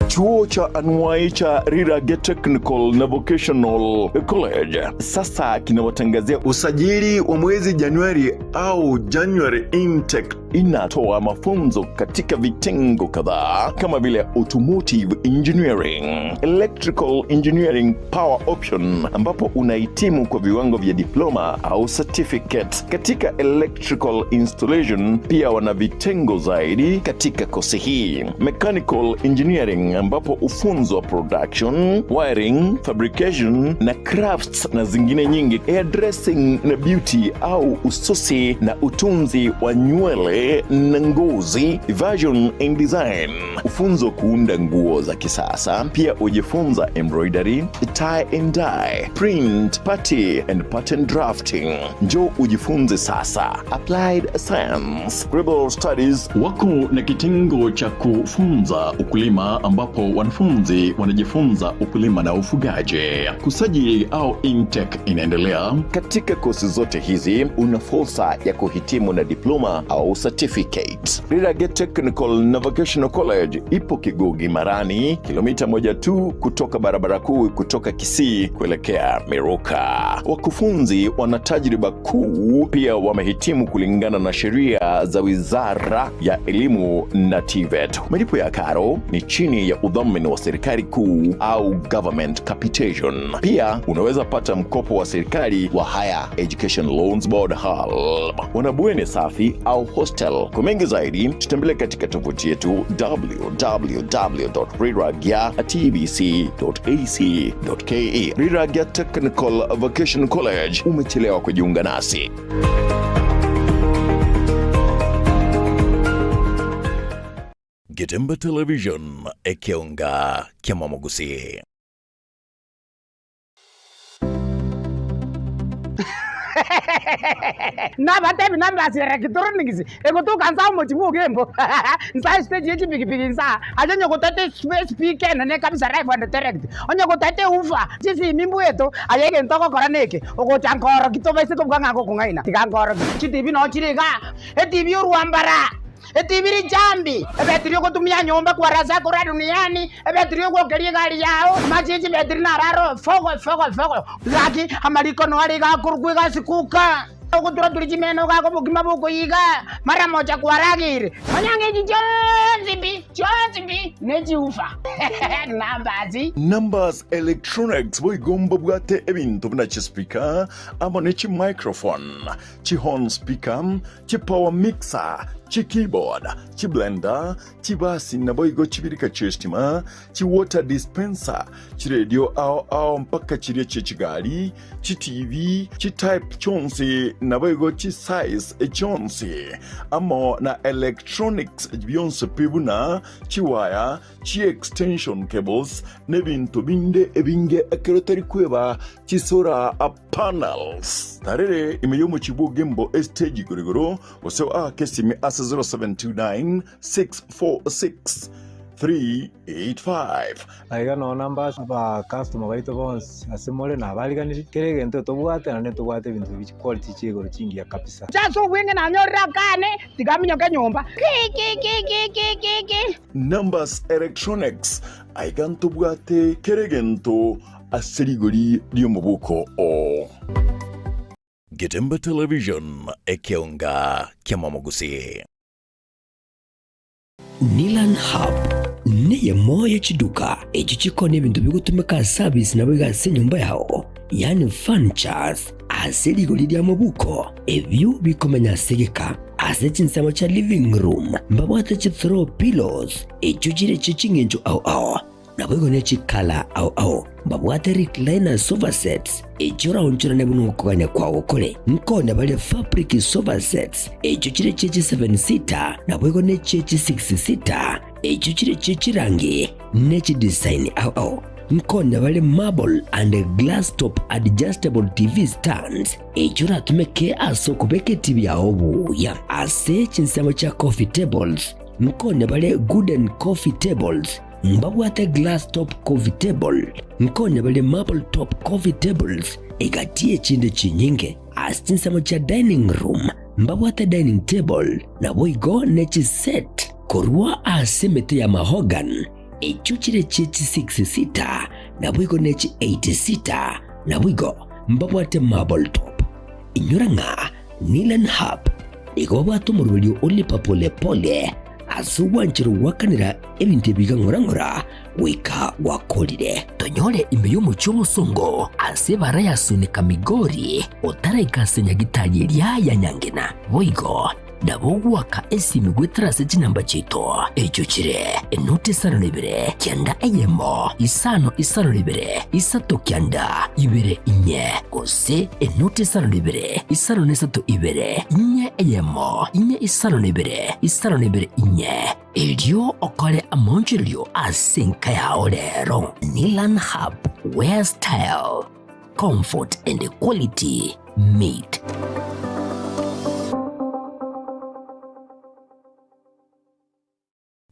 Chuo cha anuai cha Rirage Technical na Vocational College sasa kinawatangazia usajili wa mwezi Januari au January intake. Inatoa mafunzo katika vitengo kadhaa kama vile automotive engineering, electrical engineering power option, ambapo unahitimu kwa viwango vya diploma au certificate katika electrical installation. Pia wana vitengo zaidi katika kosi hii, mechanical engineering, ambapo ufunzwa production, wiring, fabrication na crafts na zingine nyingi, hairdressing na beauty au ususi na utunzi wa nywele. ufundi na ngozi, fashion and design. Ufunzo kuunda nguo za kisasa, pia ujifunza embroidery, tie and dye, print, party and pattern drafting. Njoo ujifunze sasa. Applied Science, Global Studies wako na kitengo cha kufunza ukulima ambapo wanafunzi wanajifunza ukulima na ufugaji. Kusajili au intake inaendelea. Katika kosi zote hizi una fursa ya kuhitimu na diploma au certificate. Rirage Technical na Vocational College ipo Kigugi Marani, kilomita moja tu kutoka barabara kuu kutoka Kisii kuelekea Miruka. Wakufunzi wana tajriba kuu, pia wamehitimu kulingana na sheria za Wizara ya Elimu na TVET. Malipo ya karo ni chini ya udhamini wa serikali kuu au government capitation. Pia unaweza pata mkopo wa serikali wa Higher Education Loans Board HELB. Wanabweni safi au hostel. Kwa mengi zaidi tutembelee katika tovuti yetu www.riragya.tbc.ac.ke. Riragya Technical Vocational College, umechelewa kujiunga nasi. Getembe Television, Ekeonga, Kiamamogusi. Nabatebi nambasi ya electronics egotoka nsa omochi bwa ogembo nsa estage ye chipikipiki nsa aye onye gotete speaker enene kabisa live and direct onye gotete ufa chisimi mbweto aye egento ogokora neke ogocha nkoroki tobaise kobuga ng'a ngokong'aina tiga nkoroki chitibi no chire igaa etibi orwambara etibi richambi ebetiri ogotumia nyomba kwarasa korwa duniani ebetiri ogwokeria egari yao amache chibetiri nararo fogo fogo fogo gaki amariko noare iga akorokwa egasi kuka ogotura turi chimeno gako bokima bokoiga mara moja kwaragire onye ng'a echi chionsi pi chionsi pi nechiufa numbers. Numbers Electronics boigo mbabwate ebinto buna chispeaker amo ne chimicrophone, chihorn speaker, chipower mixer, chikeyboard, chiblender, chibasi naboigo chibirika chi'estima, chiwater dispenser, chiredio ao ao mpaka chiria chi'echigari, chiTV, chitype chionsi naboigo chisize chionsi, amo na electronics bionsi pi buna chiwaya, chiextension cables, nebinto binde ebinge ekero tari kweba chisolar panels. Tarere ime y'omochie bw'Ogembo estage igoro igoro gose oake esimi ase 0729 646 385. Aiga nonya namba ase abacustomer baito bonsi ase more nabariganirie, kera egento tobwate naende ntobwate ebinto bi chiquality chia igoro chingiya kabisa. Ase obweng'e nanyorire akane, tiga aminyoke nyomba. Ki ki ki ki ki ki ki. Numbers Electronics, aiga ntobwate kera egento ase rigori ri'omobuko oo. Getembe Television, ekeonga ki'amamogusii. Nilan Hub neyemo ye chiduka echio chikoonia ebinto bigotumeka ase service naboigo ase enyomba yao, yaani furnitures, ase rigori ria mobuko, ebio bikomenya ase egeka. Ase chinsemo chia living room mbabwate chi throw pillows echio chire chie ching'encho ao ao. Naboigo ne chikala ao ao mbabwate recliner sofa sets, echio oraonchorane buna okogania kwao kore. Nkonya bare fabric sofa sets, echio chire chie chi seven seater, naboigo ne chie chi six seater, echio chire chie chirangi ne chidesign ao ao. Nkonya bare marble and glass top adjustable TV stands, echio oratumeke ase okobeka etibi yao buya. Ase chinsemo chia coffee tables, nkonya bare gooden coffee tables, Mbabwate glass top coffee table, nkonya bare marble top coffee tables, egati y'echinde chinyinge. Ase chinsemo chia dining room mbabwate dining table, naboigo ne chiset korwa ase emete ya mahogany, echio chire chie chi six seater, naboigo ne chi eight seater, naboigo mbabwate marble top. Inyora ng'a Nilan Hub nigo babwate omoroberio o lipa pole pole ase ogwancherwa gwakanera ebinto ebi iga ng'ora ng'ora goika gwakorire. Tonyore ime y'omochie omosongo ase ebara ya Sunika Migori otaraika ase nyagitari eria ya Nyangena. Boigo. Nabo ogoaka esimi goetera ase chinamba chiaito, echio chire, enoti isano na ibere, kianda eyemo, isano isano na ibere, isato kianda, ibere inye, gose enoti isano na ibere, isano na isato ibere, inye eyemo, inye isano na ibere, isano na ibere inye. Erio okore amaonchorerio ase enka yao rero. Nilan Hub, where style, comfort and quality meet.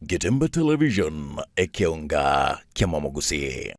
Getembe Television, ekeonga kiamamogusii.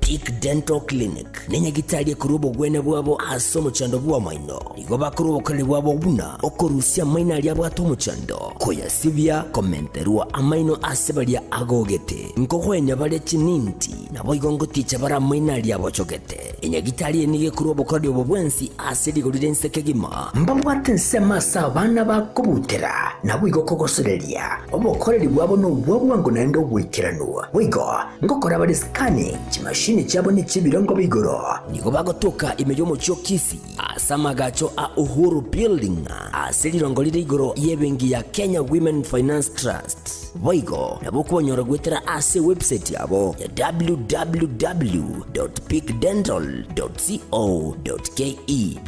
Peak Dental Clinic nenyagitari ekorwa obogwenia bwabo ase omochando bw'amaino. Nigo bakorwa obokoreri bwabo buna okorusia amaino aria abwate omochando, koyasibia, komenterwa amaino ase baria agogete, nkogoenya bare chininti, naboigo ngoticha bare amaino aria abochogete. Enyagitari eye nigo ekorwa obokoreri obo bwensi ase rigori ri'ense kegima. Mbabwate ensemo ase abana bakobutera, naboigo kogosoreria. Obokoreri bwabo nobwa bwango naende oboikeranu. Boigo ngokora bare scanning chimashini chiabo ne chi'ebirengo bia igoro. Nigo bagotoka ime y'omochie o Kisii ase amagacho a Uhuru Building ase rirongo rire igoro y'ebenki ya Kenya Women Finance Trust. Boigo nabo okobanyora goetera ase ewebsite yabo ya www.peakdental.co.ke.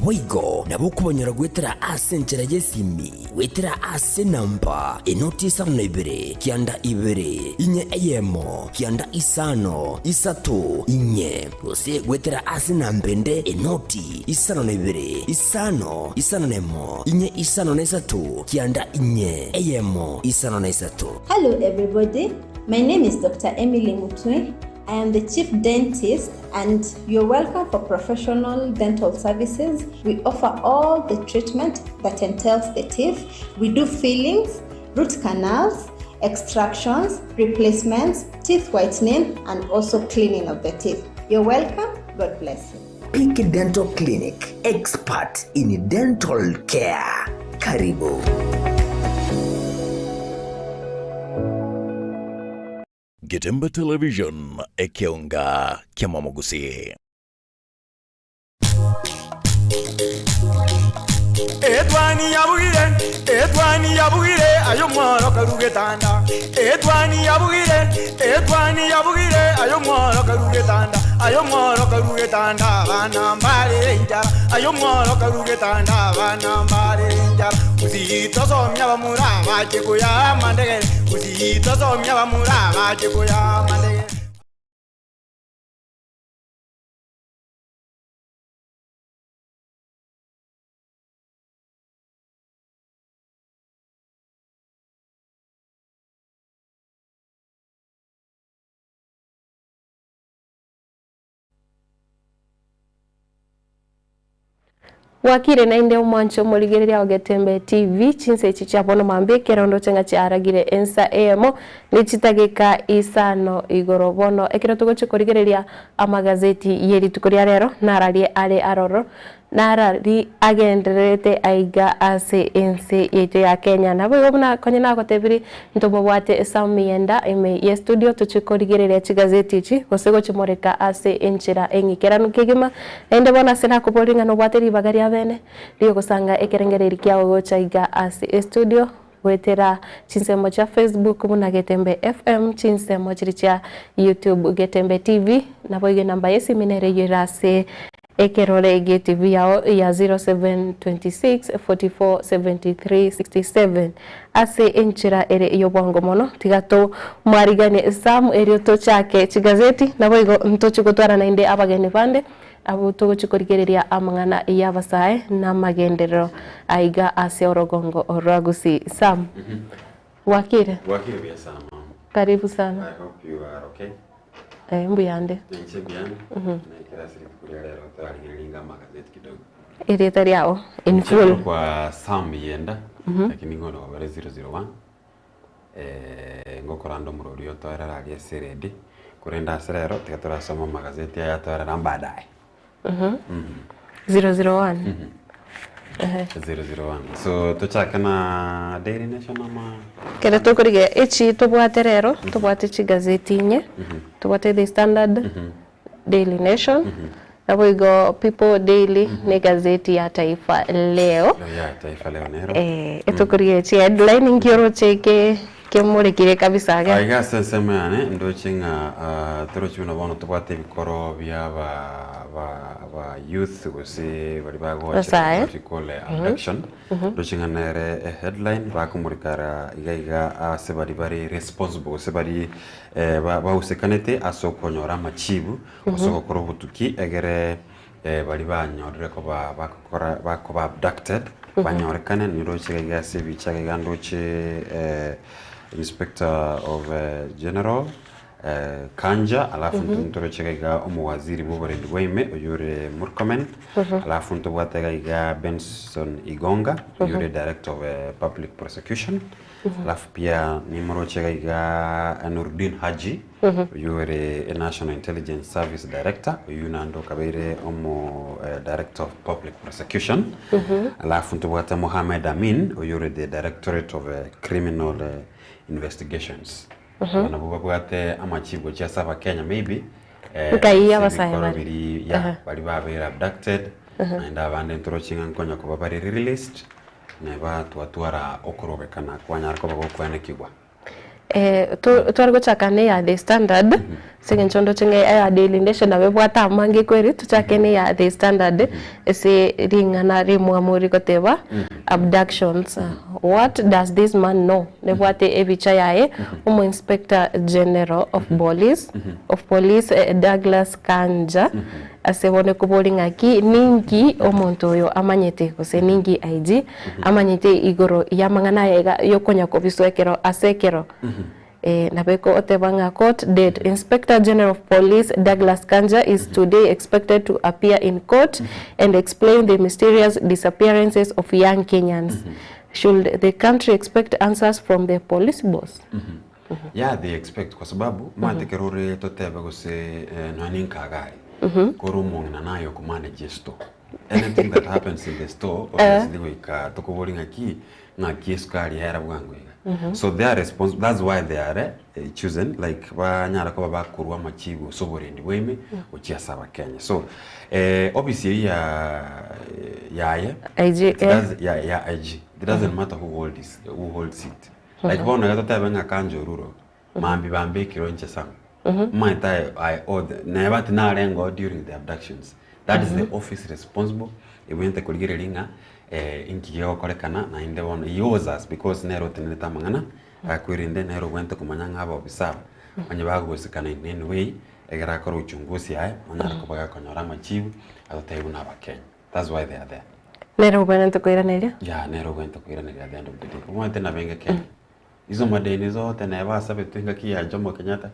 Boigo nabo okobanyora goetera ase enchera y'esimi goetera ase enamba enoti isano na ibere kianda ibere inye eyemo kianda isano isato inye gose goetera ase enamba ende enoti isano na ibere isano isano na emo inye isano na isato kianda inye eyemo isano na isato. Hello everybody, my name is Dr. Emily Mutwe. I am the chief dentist and you're welcome for professional dental services. We offer all the treatment that entails the teeth. We do fillings, root canals, extractions, replacements, teeth whitening, and also cleaning of the teeth. You're welcome. God bless you. Peak Dental Clinic, expert in dental care. Karibu. Getembe Television, ekeonga kiamamogusii. Etwani yabugire, etwani yabugire, ayo mworo karugetanda. Etwani yabugire, etwani yabugire, ayo mworo karugetanda. Ayo mworo karugetanda, bana mbare injara. Ayo mworo karugetanda, bana mbare injara. Usitosomya bamura bache kuya mandegere. Usitosomya bamura bache kuya mandegere. Wakire nainde omwancho omorigereria ogetembe TV chinse echi chia bono mambia ekerondo ching'a chiaragire ensa eyemo nechitageka isano igoro bono ekero togochia korigereria amagazeti ye rituko ria rero nararie are aroro narari agendererete aiga ase ense yaito ya Kenya nabo igo buna konya nagotebiri ntobobwate esamienda ime ye studio tochie korigereria chigazeti echi gose gochimoreka ase enchera eng'ikeranu kegima naende bono ase nakoboria ng'a nobwate ribaga ria bene riogosanga ekerengereri kiago gocha iga ase estudio goetera chinsemo chia Facebook buna Getembe FM chinsemo chiri chia YouTube Getembe TV nabo iga enamba ya esimi nere eywo ere ase ekerore gie TV yao ya 0726 44 73 67 ase enchera ere y'obwango mono tiga tomwariganie Sam erio tochake chigazeti nabo igo ntochi gotwara naende abageni bande abwo togochi korigereria amang'ana ya abasae na amagenderero aiga ase orogongo rwa Gusii. Sam, Wakire? Wakire buya sana mama. Karibu sana. I hope you are okay. Eh, mbuyande. Ninche mbuyande. Naikera ase rituko ria rero torarigereria amagazeti kidogo. Erieta riao in Ninche full. Kwa Sam Yenda lakini ngono gobere 001 eh ngokora ndo omorori otoerera aria ase eredi korende ase rero tiga torasoma amagazeti aya atoerera baadaye. 001. Ehe. 001 so tochake na Daily Nation ama Kere tokorigereria echi tobwate rero tobwate chigazeti inye tobwate The Standard, Daily Nation, Naboigo People Daily na egazeti ya Taifa Leo. Ya Taifa Leo nero. Eh, etokorigereria chiheadline inki oroche eke kemorekire kabisa iga. Aiga ase ensemo yane ndoche ng'a ah, torochi buna bono tobwate ebikoro bia aba aba aba youth gose baria bagochera Abasae. what we call abduction ndoche ng'a nere eheadline bakomorikara iga iga ase baria bare responsible gose baria ba bahusekanete ase okonyora amachibu gose ogokora obotuki egere baria banyorire koba bagokora bakoba abducted banyorekane niroche iga iga ase ebicha iga iga ndoche inspector of general Kanja alafu ntoroche iga iga omowaziri bwa oborendi bwa ime oyio ore Murkomen alafu ntobwate iga iga Benson Igonga oyio ore director of public prosecution alafu pia nimoroche iga iga Nurdin Haji oyio ore National Intelligence Service Director, oyio naende okabeire omo Director of Public Prosecution. Alafu ntobwate Mohamed Amin, oyio ore the Directorate of Criminal Investigations. Aba nabwo babwate amachibu gochia ase abakenya maybe Nkai ase abasae ebikoro bare. biri ya baria babeire abducted, naende abande ntoroche ng'a nkonya koba bare released, neba twatwara okorobekana kwanyara koba gokwenekigwa. Tware gochaka na eya The Standard, ase eng'encho ndoche ng'a eya Daily Nation nabo ebwate amange kweri, tochake na eya The Standard ase ring'ana rimwamu rigoteba abductions, what does this man know? Nebwate ebicha yaye omo inspector general of police, of police Douglas Kanja, Ase bono ekobori ng'aki, ninki omonto oyo amanyete, gose ninki IG amanyete igoro y'amang'ana aya iga y'okonya kobiswa ekero ase ekero? Eh, nabo egoteba ng'a court date, Inspector General of Police Douglas Kanja is today expected to appear in court and explain the mysterious disappearances of young Kenyans. Should the country expect answers from the police boss? Yeah, they expect kwa sababu omanyete ekero ore totebe gose eh, nonya ninkaga aria kore omong'ina naye okomanage estore anything that happens in the store obviously goika tokobori ng'aki ng'aki esukari yaera bwango iga so they are responsible that's why they are eh, chosen like banyara koba bakorwa amachibu ase oborendi bwa ime gochia ase abakenya so eh, office eyio ya yaye IG, it eh. does, ya, ya IG it doesn't matter who hold this, who holds it Like bono iga totebe ng'a kanja oruro, mambia bambekire inche some. Omanyete I, I owe the, neba tinarenge oo during the abductions. That is the office responsible, ebwenerete korigereria ng'a eh, inki gegokorekana naende bono he owes us because nere otenerete amang'ana akwerende nere obwenerete komanya ng'a abaofisa aba, onye bagosikana in any way, ekero akore uchunguzi aye, onyare koba gakonyora amachibu, atotebie buna abakenya. That's why they are there. Nere obwenerete koiraneria. Yeah, nere obwenerete koiraneria at the end of the day. Omanyete nabenge Kenya. Iso madeni zote neba asabetwe engaki ya Jomo Kenyatta,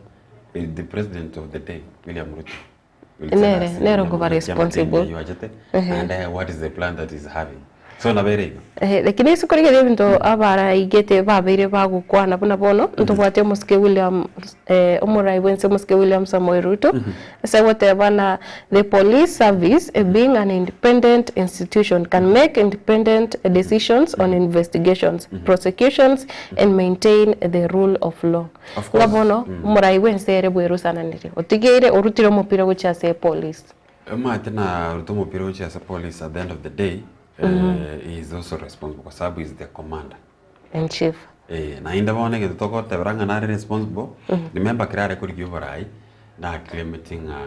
eh, the president of the day, William Ruto. will tell Nere- us nere buna okoba ng'aki amadeni responsible. aywo achete, naende what is the plan that he's having. So nabo ere igo. Eh, lakini ase korigereria ebinto abaraigete babeire bagokwana buna bono, ntobwate omosike William eh, omorai bwense omosike William Samoei Ruto, ase agoteba na the police service being an independent institution can make independent decisions on investigations, prosecutions and maintain the rule of law. Of Ng'a course. bono, omorai bwense ere bwerusananirie, otigeire orutire omopira gochia ase epolice. Omanyete naruta omopira gochia ase police at the end of the day, eh, he is also responsible kwa sababu he is the commander. In chief. Eh, naende bono egento togotebera ng'a nare responsible, remember kera are korigia oborai, naclaimeti ng'a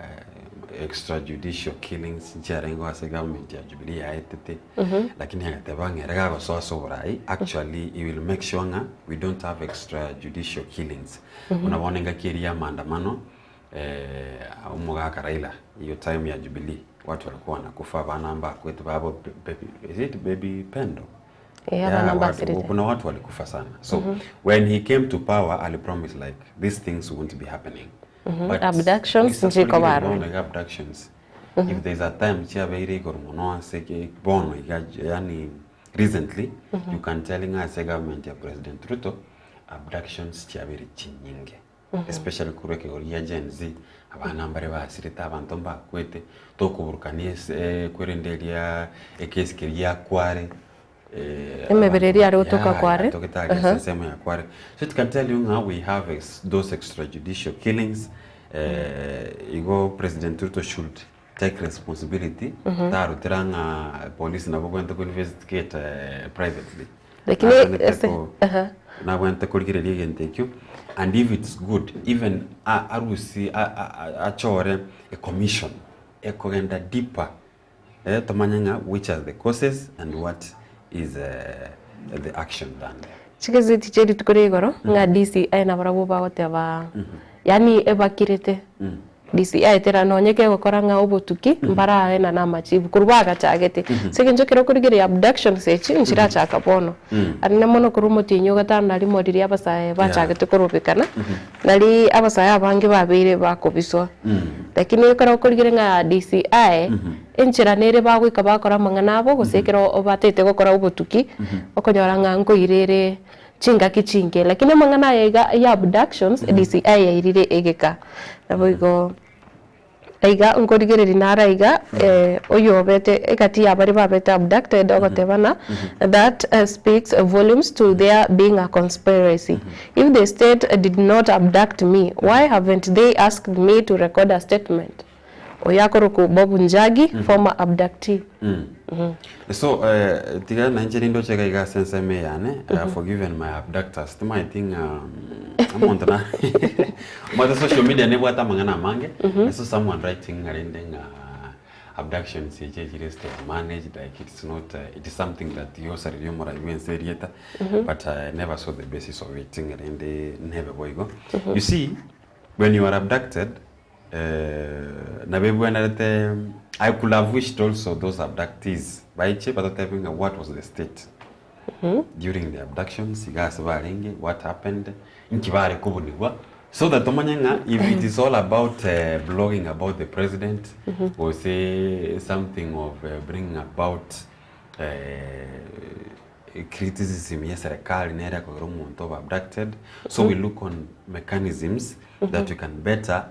eh, extrajudicial killings nchiarenge ase government ya Jubilee yaetete, lakini agateba ng'a ere gagosoa ase oborai, actually he will make sure ng'a we don't have extrajudicial killings. Buna bono engaki eria ya maandamano, eh, omogaka Raila, hiyo time ya Jubilee, watu walikuwa wanakufa, abana mbakwete babo, baby, is it baby Pendo? Eh, Yeah, abana watu, mbasirete. kuna watu walikufa sana so when he came to power ali promise like these things won't be happening But Abductions we nchiko barwe. bono iga abductions if there's a time chiabeire igoro mono ase ke- bono iga yani recently you can tell ng'a ase government ya President Ruto abductions chiabeire chinyinge especially korwa ekegori gia Gen Z abana mbare basirete abanto mbakwete tokoburukania ase eh, kwerende eria ekesi keria gia Kware eh, Emebere eria are gotoka yeah, Kware. yatogete aria ase ensemo ya Kware so it can tell you ng'a we have ex those extrajudicial killings eh, igo President Ruto should take responsibility tarutera ng'a police nabo obwenerete ko investigate privately. Lakini Nabwenerete ase ko aha. nabwenerete korigereria egento ekio and if it's good even a- arusie a- a- achore a commission ekogenda deeper eh tomanye ng'a which are the causes and what is the action done there. Chigazeti chia rituko ria igoro ng'a DCI nabarabwo bagoteba yaani ebakirete DCI tera nonye kegokora ng'a obotuki mbaraena na amachibu korwa bagachagete. Ase eng'encho ekero okorigereria abductions echi nchirachaka bono. Anene mono korwa omotienyi o gatano na rimo riria abasae bachagete korobekana, nari abasae abange babeire bakobiswa. Lakini ekero okorigereria ng'a DCI, enchera nere bagoika bakora amang'ana abo gose ekero batagete gokora obotuki, okonyora ng'a nkoira ere chingaki chinke. Lakini amang'ana aya iga ya abductions, DCI yairire egeka. Naboigo aiga nkorigereria naro aiga oyobete egati ya baria babete abducted ogoteba ng'a that speaks volumes to there being a conspiracy. If the state did not abduct me, why haven't they asked me to record a statement? Oyo akorokwa Bob Njagi, former abductee. So tiga nainche nindoche iga iga ase ensemo eye yane, I have forgiven my abductors. Timaeti ng'a omonto na omanyete social media nebwate amang'ana amange, I saw someone writing ng'a rende ng'a abductions echi echire stage managed like it's not it is something that yosareria omorai bwa ense erieta, but I never saw the basis of it ng'a rende nebe boigo. You see, when you are abducted Nabo ebwenerete I could have wished also those abductees baiche batotebie ng'a what was the state during the abductions, iga ase barenge, what happened, inki bare kobunigwa, so that tomanye ng'a if it is all about blogging about the president gose something of bringing about criticism ya eserekari nere ekogera omonto obe abducted, so we look on mechanisms that we can better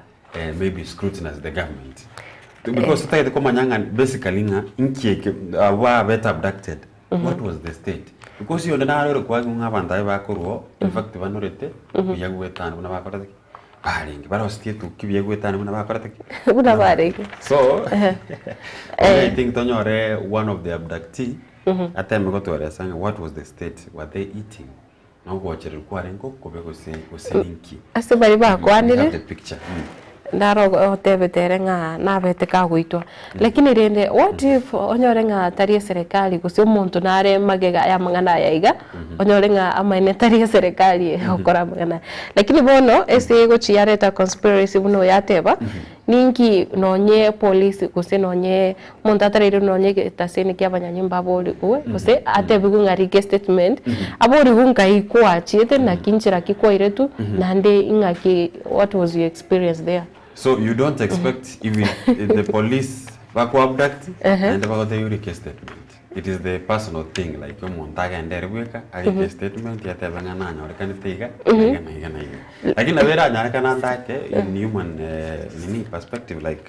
maybe scrutinize the government. Because totagete komanya ng'a basically ng'a inki eke abwo babete abducted, what was the state? Because onde naro ore koagwa ng'a abanto aye bakorwa oo, in fact banorete buya goetana buna bakorete ki? Barenge, barosetie etuki buya goetana buna bakorete ki? Buna barenge. So, I think tonyore one of the abductee Ateme gotweresa ng'a what was the state, were they eating? Na ogochererwa kwarenge okobe gose gose ninki? Ase baria We have bakwanire, the picture. Ndaro otebete ere ng'a nabete kagoitwa. Lakini rende what if onyore ng'a tari eserekari gose omonto nare magega ya amang'ana aya iga, onyore ng'a amaene tari eserekari egokora amang'ana aya. Lakini bono ase egochia yareta conspiracy buna oyateba, Ninki nonye polisi gose nonye omonto atarairwe nonye egetaseni kia abanyanyimba aborigwe gose atebigwe ng'a rika estatement, aborigwe nkai kwachiete naki nchera ki kwairetwe naende ing'aki what was your experience there? So you don't expect even the police baku abduct naende bagotebia orike statement. It is the personal thing like omonto agende ere bweka arike statement atebe ng'a nanyorekanete iga na iga na iga na iga. Lakini nabo eranyarekane ande ake in human nini perspective like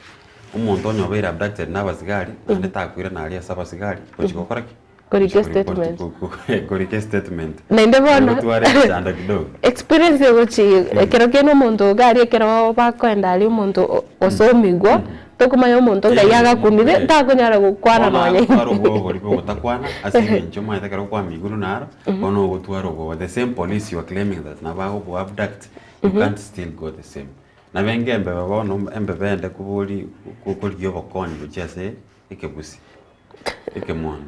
omonto onye obeire abducted na abasigari naende takoirana aria ase abasigari gochia gokora ki? Korika Gochia koripoti statement. korika estatement. Naende bono Gotwara emechando kidogo. experience egochi ekero kende omonto iga aria ekero bakoenda aria omonto osomigwa Tokomanya omonto ngai agakunire, takonyara gokwana Bono nonya agotwara obwoba boria bogotakwana ase eng'encho omanyete ekero kwama igoro naro, bono ogotwara obwoba. The same police you are claiming that nabo agokoa abduct, you can't still go the same. Nabo enga embebe bono, embebe ende kobori korigia obokonyi gochia ase ekebusi, ekemoni.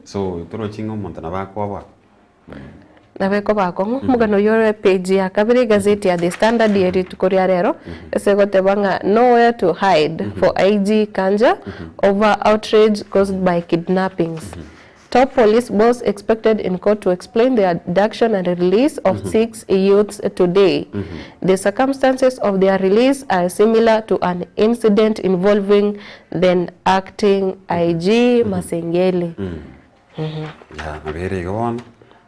So torochi ng'a omonto nabo akoboa. Nabo ekoba akong'u. Omogano oyio ore page ya kabere egazeti ya The Standard ye rituko ria rero, ase egoteba ng'a nowhere to hide for IG Kanja over outrage caused by kidnappings. Top police boss expected in court to explain the abduction and release of 6 youths today. The circumstances of their release are similar to an incident involving then acting IG Masengeli. Yeah, nabo ere igo bono,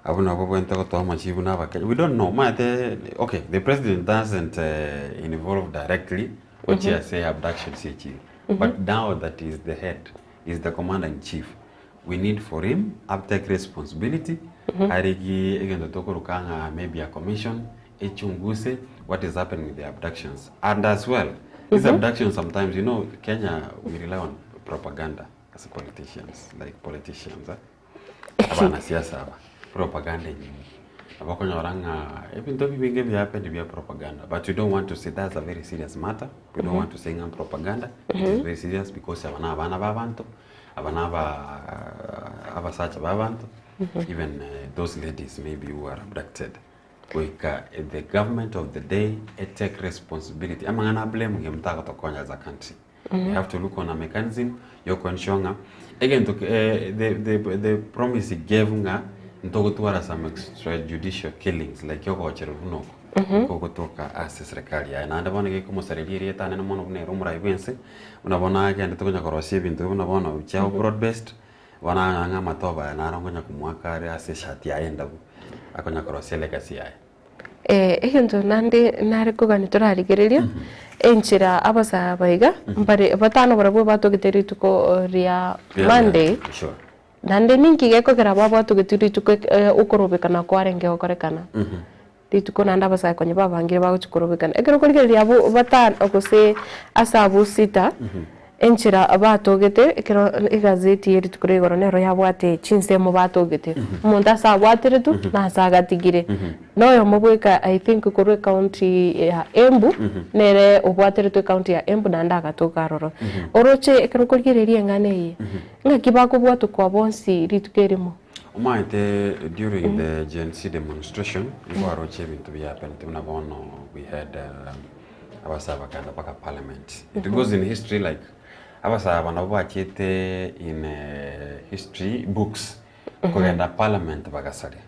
abwo nabo babwenerete gotoa amachibu na abakenya, we don't know, omanyete okay the president doesn't involve directly gochia ase abductions echi iga, but now that he is the head, he is the commander in chief, we need for him take responsibility, arigie egento tokoroka ng'a maybe a commission, echunguse what is happening with the abductions and as well. These abductions sometimes, you know, Kenya, we rely on propaganda as politicians, like politicians, eh? Abanasiasa aba, propaganda enyinge. Nabo okonyora ng'a ebinto ebinge biahappen bia propaganda, but we don't want to say that's a very serious matter. We don't want to say ng'a propaganda, it is very serious because aba na abana ba abanto, aba na aba abasacha ba abanto, even those ladies maybe who are abducted. Goika the government of the day e take responsibility amang'ana a blame game tagotokonya as a country. We have to look on a mechanism yo ko ensure ng'a egento ke the, the, the promise he gave ng'a ntogotwara some extrajudicial killings like ogocherwa buna oko kogotoka ase serikali yaye. Naende bono gekomosareria erieta anene mono buna ere omorai bwense buna bono agendete konya korosia ebinto buna bono chiabo broad based Bono ang'e ng'a amatobe aya naro nkonya komoaka are ase eshati yaye endabu, akonya korosia elegasi yaye. Egento naende nare kogania torarigereria, enchera abasae aba iga, mbare batano barabwo batogete rituko ria Monday, Sure. naende ninki gekogera babwatogeti rituko okorobekana kwarenge gokorekana? Rituko naende abasae konya babangire bagochia korobekana. Ekero okorigereria abwo batano gose ase abwo sita, enchera batogete ekero egazeti ye rituko ria igoro nero yabwate chinsemo batogete. Omonto ase abwateretwe na ase agatigire. Na oyomo bweka I think korwa ecounty ya Embu, nere obwateretwe ecounty ya Embu naende agatoka aroro. Oroche ekero okorigereria eng'ana eye, ng'aki bakobwatwa kwa bonsi rituko erimo? Omanyete during the Gen Z demonstration nkwaroche ebinto biahapenete buna bono we had abasae bakagenda mpaka parliament. It goes in history like abasae aba nabo bachiete in history books kogenda parliament bagasaria.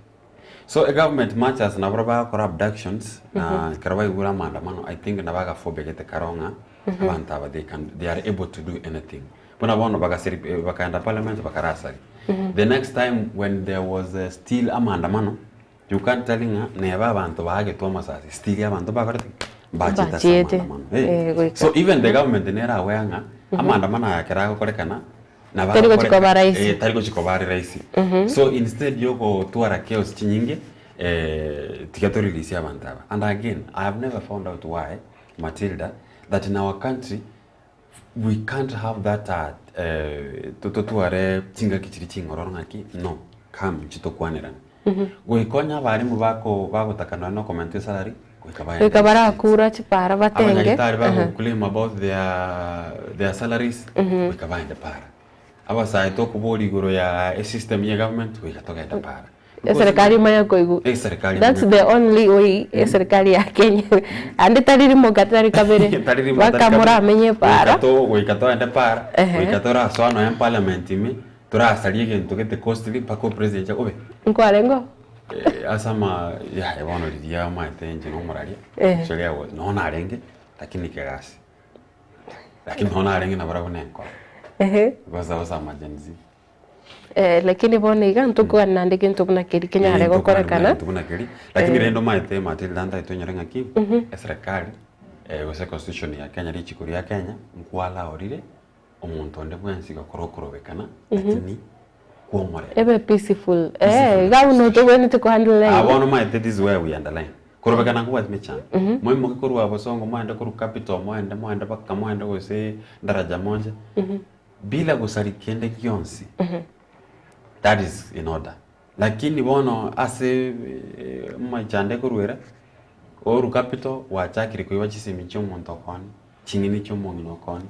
So egovernment much as nabo bagokora abductions na ekero baigure amaandamano I think nabo agafobia gete karo ng'a abanto aba they can they are able to do anything. Buna bono bagaseri bakaenda parliament bakarasaria. The next time when there was still amaandamano, you can't tell ng'a neba abanto baagetwe amasasi still abanto mbakorete ki? Mbachete ase Mbachete. amaandamano. Eh. Eh, goika. So even the government nere aware ng'a amaandamano aya ekero agokorekana nabo Tari gochi agokoreka koba rahisi. eh, tari gochi koba are rahisi. So instead yogotwara chaos chinyinge tiga to release abanto aba. And again, I have never found out why Matilda that in our country we can't have that totware chingaki chiria ching'ororo ng'aki no come inche tokwanerane. Goika onye abarimu bako bagotaka nonya na okomentwa esalary goika baende Goika barakura chipara batenge. Abanyagitari bagoclaim about their their salaries goika baende para. Abasae tokoboria igoro ya esystem ya egovernment goika togende para. Eserikari imanye koigwa. Eserikari That's imanye the only way eserikari ya Kenya. Ande tari rimo tari kabere. Tari rimo Mpaka tari kabere. moramenye para. Goika to goika toende para. Ehe. Goika torasoa nonya parliament ime torasaria egento gete costly mpaka opresident obe. Nkwarengo? Ase ama yaya bono riria omanyete inche na omoraria Ehe. actually I was nonya narenge lakini kegasi. Lakini nonya narenge nabarabwo nenkoro. Ehe. Because I was a Gen Z. Eh, lakini bono iga ntokwana naende gento buna keria kenyare gokorekana. Gento buna keria, lakini Eh. rende omanyete Matilda ntaete onyore ng'aki, eserekari gose constitution ya Kenya richiko ria Kenya nkwalaorire omonto onde bwensi gokora okorobekana lakini kwomorembe. Ebe peaceful. Eh, iga buna otobwenerete kohandle Ah, life. bono omanyete this is where we underline. Korobekana nkobwati mechando. Moimoke korwa Bosongo moende korwa Capital moende moende mpaka moende gose Daraja Moja. Bila gosaria kende gionsi, that is in order. Lakini bono ase amachando ekoruera, oru capital gwachakire koiba chisemi chia omonto okone, ching'eni chia omong'ina okone,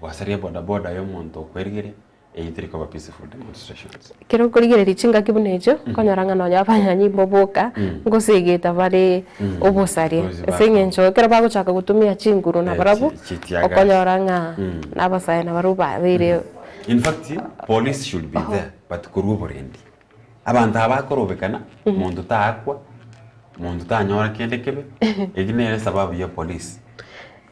gwasaria ebodaboda ya omonto okwerigeria, eyio teri koba peaceful demonstrations. Ekero okorigereria chingaki buna echio, okonyora ng'a nonya abanyanyimbo boka, ngosegeta bare obosaria. Gosi Ase eng'encho ekero bagochaka gotumia chinguru nabarabwo, chi- chi- okonyora ng'a nabasae nabarabwo babeire In fact, police should be there, but korwa oborendi. Abanto aba bakorobekana, monto taakwa, monto tanyora kende kebe, eki nere sababu ya police.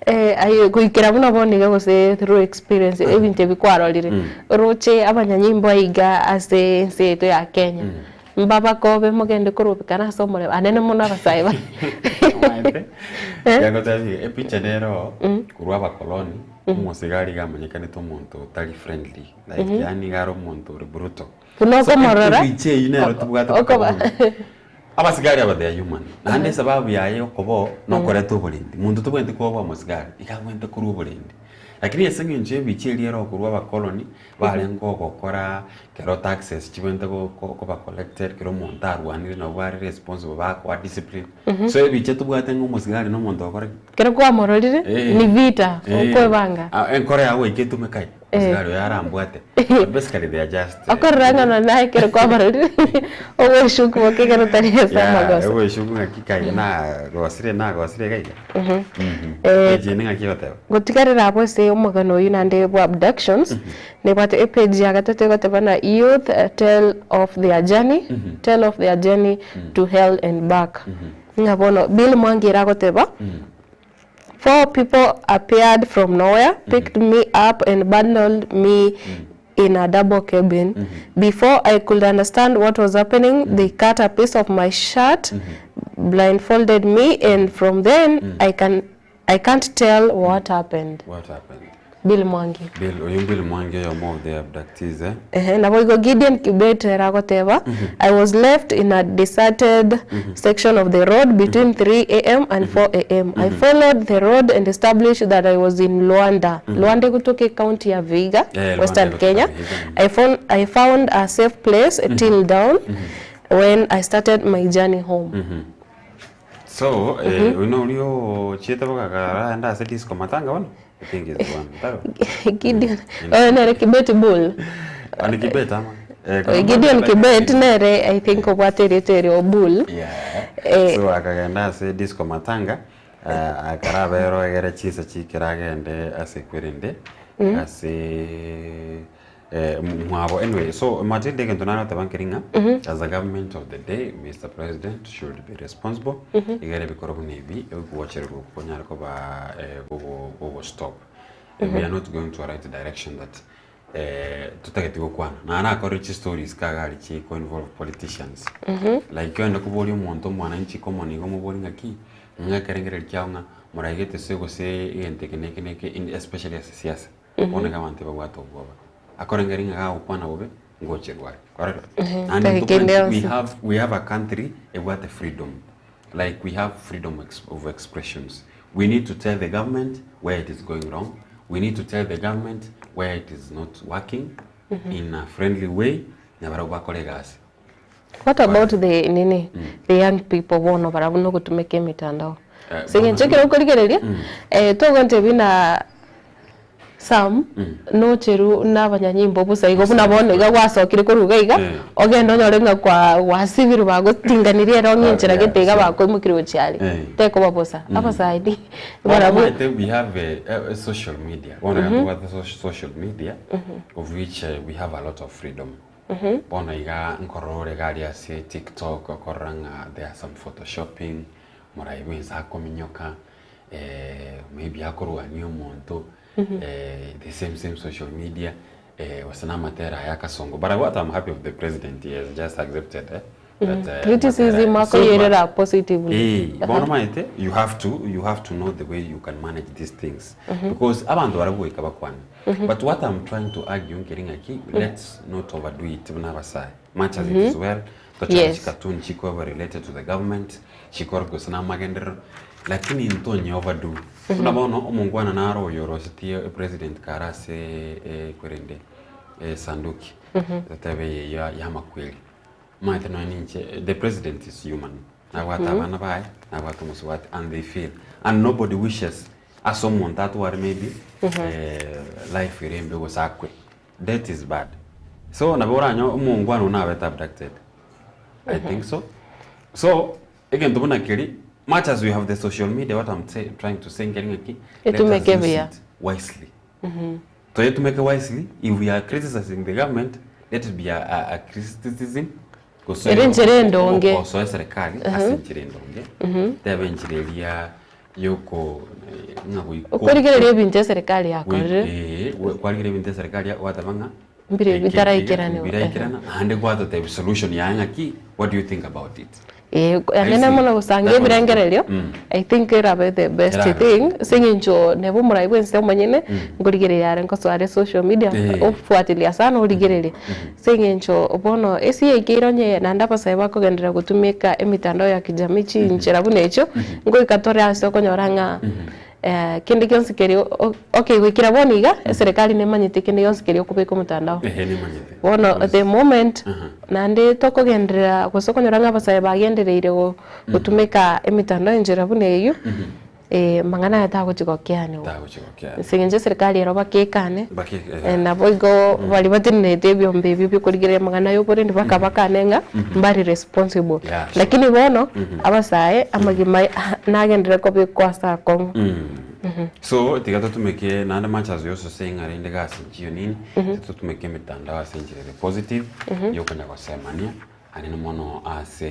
Eh, aye goikera buna bono iga gose through experience ebinto ebi kwarorire, oroche abanyanyimbo aiga ase ense yaito ya Kenya, mbabakobe mogende korobekana ase omorembe anene mono abasae ba Omanyete, ngegotebi epicha nere oo, korwa abakoloni, omosigari iga amanyekanete omonto otari friendly, like yaani iga are omonto ore brutal. Buna So, okomorora, epicha eywo nero tobwate okoba mpaka bono. Abasigari aba they are human. Naende esababu yaye yokoba oo nokoreta oborendi. Monto tobwenereti koba omosigari, iga abwenerete korwa oborendi. Lakini ase eng'encho y'ebicha eria ere okorwa abakoloni, barenge ogokora kero taxes chibwenerete go- go- koba collected, kero omonto arwanire nabo bare responsible bakoa discipline. So ebicha tobwate ng'a omosigari na omonto ogokora ki? Kero kwamororire, Eh. ni vita, Eh. okwebanga. Ah, enkoro yago goika etume kai, Eh. omosigari oyo arambwate. But basically they are just eh, Okorora ng'a nonye naye ekero kwabarorire, ogoeshuku boka ekero otari ase Yeah, amagoso. ogoeshuku ng'aki kai nagosire nagosire iga iga. Mhm. Mhm. Eh, Echi ende ng'aki egoteba? Gotigarera abwo ase omogano oyio naende bwa abductions, nebwate epage ya gatato egoteba ng'a youth tell of their journey, tell of their journey to hell and back. Ng'a bono Bill Mwangi ere agoteba, Four people appeared from nowhere, picked me up and bundled me in a double cabin. Before I could understand what was happening, they cut a piece of my shirt, blindfolded me, and from then I can I can't tell what happened. What happened? Bill Mwangi. Bill, oyo Bill Mwangi oyomo of the abductees eh? Ehe, naboigo Gideon Kibet ere agoteba, I was left in a deserted section of the road between 3 am and 4 am. I followed the road and established that I was in Luanda. Luanda egotoka ecounty ya Vihiga, Eh, Luanda Western egotoka Kenya. Vihiga. I found a safe place till dawn when I started my journey home. So, eh, oyo noria ochiete bogakara aende ase disco matanga bono? I think is the one. Taro? Gideon, oyo nere Kibet Bull. Ani Kibet ama? Eh, Oyo Gideon Kibet nere I think obwate erieta erio Bull. Yeah. Eh. So akagenda ase disco matanga eh, akarabera egere chinsa chikere agende ase ekwerende ase eh, mwabo anyway so Matilda egento naroteba nkeri ng'a as a government of the day Mr President should be responsible igere ebikorwa buna ebi ogochererwa okwo konyare koba eh, gogo gogo stop we are not going to a right direction that eh, totageti gokwana naye nakorire chistories kagari chiko involve politicians like ogende koboria omonto omwananchi common igo omoborie ng'aki ng'a ekerengererio kiago ng'a moraigete se gose egento eke na eke na eke in especially ase siasa bono iga abanto ebabwate obwoba akorengereria ng'a gagokwana bobe ngocherwa are kwarora naende Tari kende ntobwati we onsi. have we have a country ebwate freedom like we have freedom ex of expressions we need to tell the government where it is going wrong we need to tell the government where it is not working in a friendly way nabarabwo bakore egasi What about the nini the young people bono barabwo nogotumeka emitandao Eh, ase eng'encho ekero okorigereria eh, togontebia na Sam nocheru na abanyanyimbo bosa igo buna bono iga gwasokire korwa iga iga Eh. ogende onyore ng'a kwa gwasibirwe bagotinganirie ere ong'e enchera Ah, yeah, gete iga sure. bakoimokirie gochia are Eh. tekoba bosa abasae barabwo Omanyete we have a, a social media bono iga tobwate social media of which we have a lot of freedom bono iga nkorora iga aria ase tiktok okorora ng'a there are some photoshopping morai bwensi akominyoka eh, maybe akorwania omonto eh, the same same social media eh, gose na amatera aya akasongo but what I'm happy of the president he has just accepted eh, that, eh, criticism amatera- so akoyerera bad. positively Eh, bono omanyete you have to you have to know the way you can manage these things because abanto barabwo goika bakwane but what I'm trying to argue nkeri ng'aki let's not overdo it buna abasae much as it is well tochore chikatuni chikoba related to the government chikore gose na amagenderero lakini ntonye overdo buna bono omongwana naro oyo orosetie president kare ase eh, kwerende eh, sanduki totebe eye ya ya makweli omanyete nonya ninche the president is human nabwate abana baye nabwate omosubati and they feel and nobody wishes ase omonto atware maybe eh, life ere embe gose akwe death is bad so nabo oranyo omongwana oyo nabete abducted I think so so egento buna keri much as we have the social media what I'm say, trying to say nkeri ng'aki let us Etumeke use buya. it wisely toyetumeke wisely if we are criticizing the government let it be a criticism gose Ere enchera endonge. okosoa eserikali ase enchera endonge tebe enchera eria yoko eh, ng'a goiko- okorigereria ebinto eserikali yakorire Eh, kwarigereria ebinto eserikali gwateba ng'a Mbire bitaraikeraniwa. biraikerana naende gwatotebia solution yaye ng'aki what do you think about it Eh, anene mono gosanga ebirengererio, I think erabe the best Erabe. thing, ase eng'encho neba omorai bwa ense omonyene, nkorigereria are nkosoa are social media, ofuatilia sana origererie. Ase eng'encho bono ase yaikeire onye naende abasae bakogenderera gotumeka emitandao ya kijamii chinchera buna echio, ngoika tore ase okonyora ng'a kende gionsi keria okay goikera bono iga, eserekari nemanyete kende gionsi keria okobeka omotandao. Ehe nemanyete. Bono the moment naende tokogenderera gose okonyora ng'a abasae bagendereire gotumeka emitandao enchera buna eyio, mang'ana aya tagochi gokeanigwa. Tagochi gokeanigwa. Ase eng'encho eserekari ero bakekane, Bake- eh. naboigo baria batenenerete ebiombe ebio biokorigereria amang'ana ya oborendi bakabakane ng'a mbare responsible. Yeah, sure. Lakini bono, abasae amagima nagenderere kobekwa ase akong'u. So tiga totumeke naende much as we also saying ng'a rende gasi nchiyo nini, totumeke emitandao ase enchera ere positive, yokonya gosemania, anene mono ase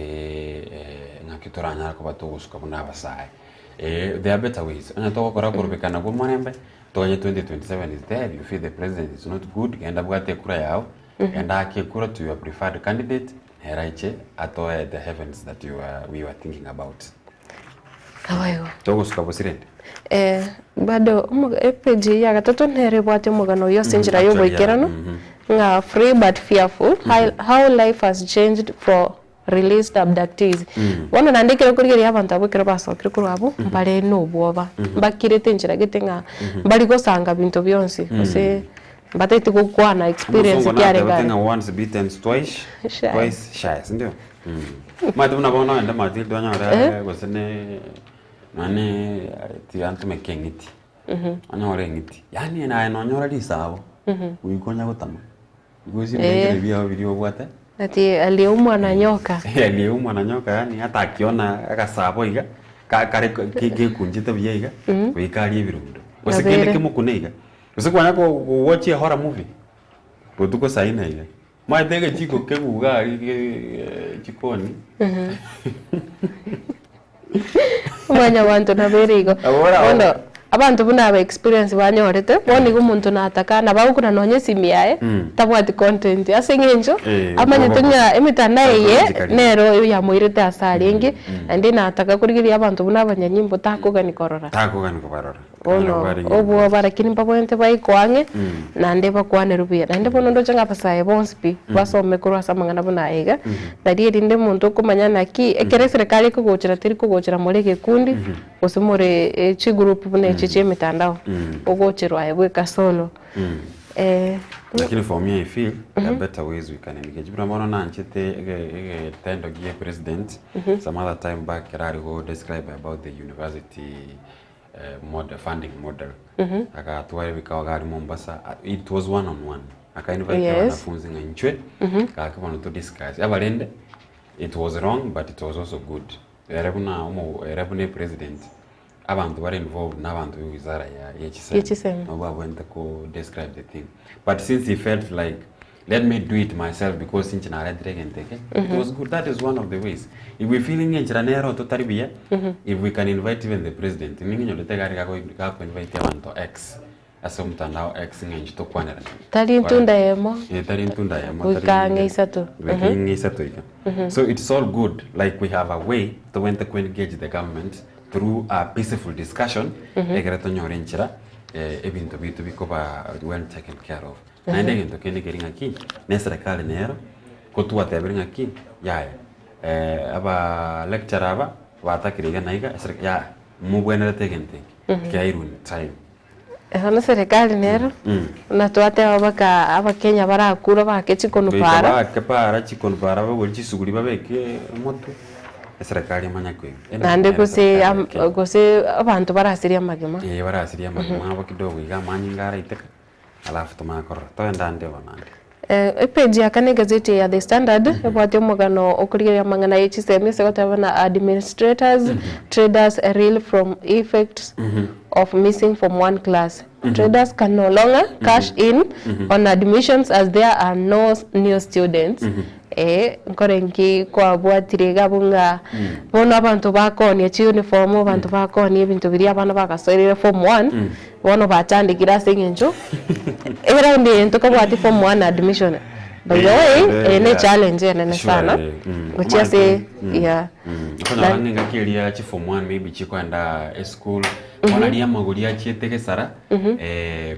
ng'aki toranyare koba togosuka buna abasae. There are better ways, onye togokora okorobekana kwa omorembe, toganye 2027 is there, if you feel the president is not good, genda bwate ekura yago, genda ake ekura to your preferred candidate, nere aiche atoe the heavens that you are, we were thinking about. Naboigo. Togosuka bosirende. Eh, bado omo- epage eye ya gatato nere ebwate omogano oyio ase enchera ya Actually, yeah. oboikeranu, ng'a free but fearful, how, how life has changed for released abductees. Bono naende ekero okorigereria abanto abwo ekero basokire korwa abwo, mbare na obwoba, mbakirete enchera gete ng'a mbari gosanga binto bionsi, gose mbatagete gokwana experience Omosongo ki arenge natebete are. ng'a once bitten twice, Shy. twice shy, sindio? Omanyete buna bono ogende Matilda onyore Eh. gose ne nonye tiga ntumeke eng'iti, onyore eng'iti, yaani naye nonyora risabo, goika onya gotama, goika Eh. ebinto biago biria obwate. Ati aliyeumwa na nyoka. Aliyeumwa na nyoka yaani hata akiona agasabo iga, ka- kare ke- gekunchete buya iga, goika arie ebirondo. Gose kende Nabere. kemokune iga, gose kwanya ko go watch a horror movie, botuko saa nne iga. Omanyete egechiko keguga aria ge chikoni. Mwanyabanto nabo ere igo. Nabo ore abwo. Bono abanto buna aba experience banyorete, bono igo omonto nataka nabo agokuna nonye esimi yaye, tabwati content ase eng'encho Eh, amanyete obobe. ng'a emitandao eye Psychologically. nero yamoirete ase arenge, naende nataka korigereria abanto buna abanyanyimbo takogani korora. Takogani kobarora. Bono obwoba lakini mbabwenerete baikwe ang'e, naende bakwanerwe buya. Naende bono ndoche ng'a abasae bonsi pi, basome korwa ase amang'ana buna aya iga, nari erinde omonto okomanya naki, ekero eserekari ekogochera teri kogochera more egekundi, gose more chigroup buna echi chia emitandao, ogocherwa aye bweka solo. Lakini for me I feel there are better ways we can engage. Buna bono nanchete ege- egetendo gie president some other time back ekero are go describe about the university model, funding model agatwara ebikao iga aria Mombasa, it was one on one, aka invite abanafunzi ng'a inchwe gaki bono to discuss, abarende it was wrong but it was also good, ere buna omo ere buna epresident, abanto bare involved na abanto ba ewizara ya ya Ye chisemi. nabo babwenerete ko describe the thing, but since he felt like Let me do it myself because inche naretire egento eke, it was good, that is one of the ways. If we feel ng'a enchera nero totari buya, if we can invite even the president, ning'inyorete iga are gako invite abanto X, ase omotandao X ng'a inche tokwanerane. Tari ntunda eyemo. Eh, tari ntunda eyemo. Goika ang'e isato. Goika ang'e isato iga. So it's all good, like we have a way tobwenerete ko engage the government through a peaceful discussion, ekere tonyore enchera ebinto biaito bikoba well taken care of. Naende egento kende keria ng'aki, na eserekari nero, ko twatebire ng'aki, yaya aba lecturer aba, batakire iga na iga, esereka yaya, mobwenerete egento eke, kiairwe in time. Bono eserekari nero, buna twateba baka abakenya barakure bake chikonu Goika para. baake para chikonu para bagore chisuguri babeke omotwe, eserekari emanye koigwa. Naende gose am- gose abanto barasirie amagima. Eh, barasirie amagima abo kidogo iga amanyinga araiteka. Alafu tomanye korora toende ande bono ande. Epage ya kane egazeti ya The Standard ebwate omogano okorigereria amang'ana ye chisemi ase goteba buna administrators, traders reel from effects of missing form one class. Traders can no longer cash in on admissions as there are no new students. Eh, nkore nki kwabwatire iga abwo ng'a bono abanto bakoonia chiuniform, abanto bakoonia ebinto biria abana bagasoereire form one, bono bachandekire ase eng'encho eraundi eye ntokabwati form one admission. By the way, eye ne challenge enene sana gochia ase yeah. Okonyora ng'a engaki eria chi form one maybe chikoenda eschool, bono riria amagori achiete gesara,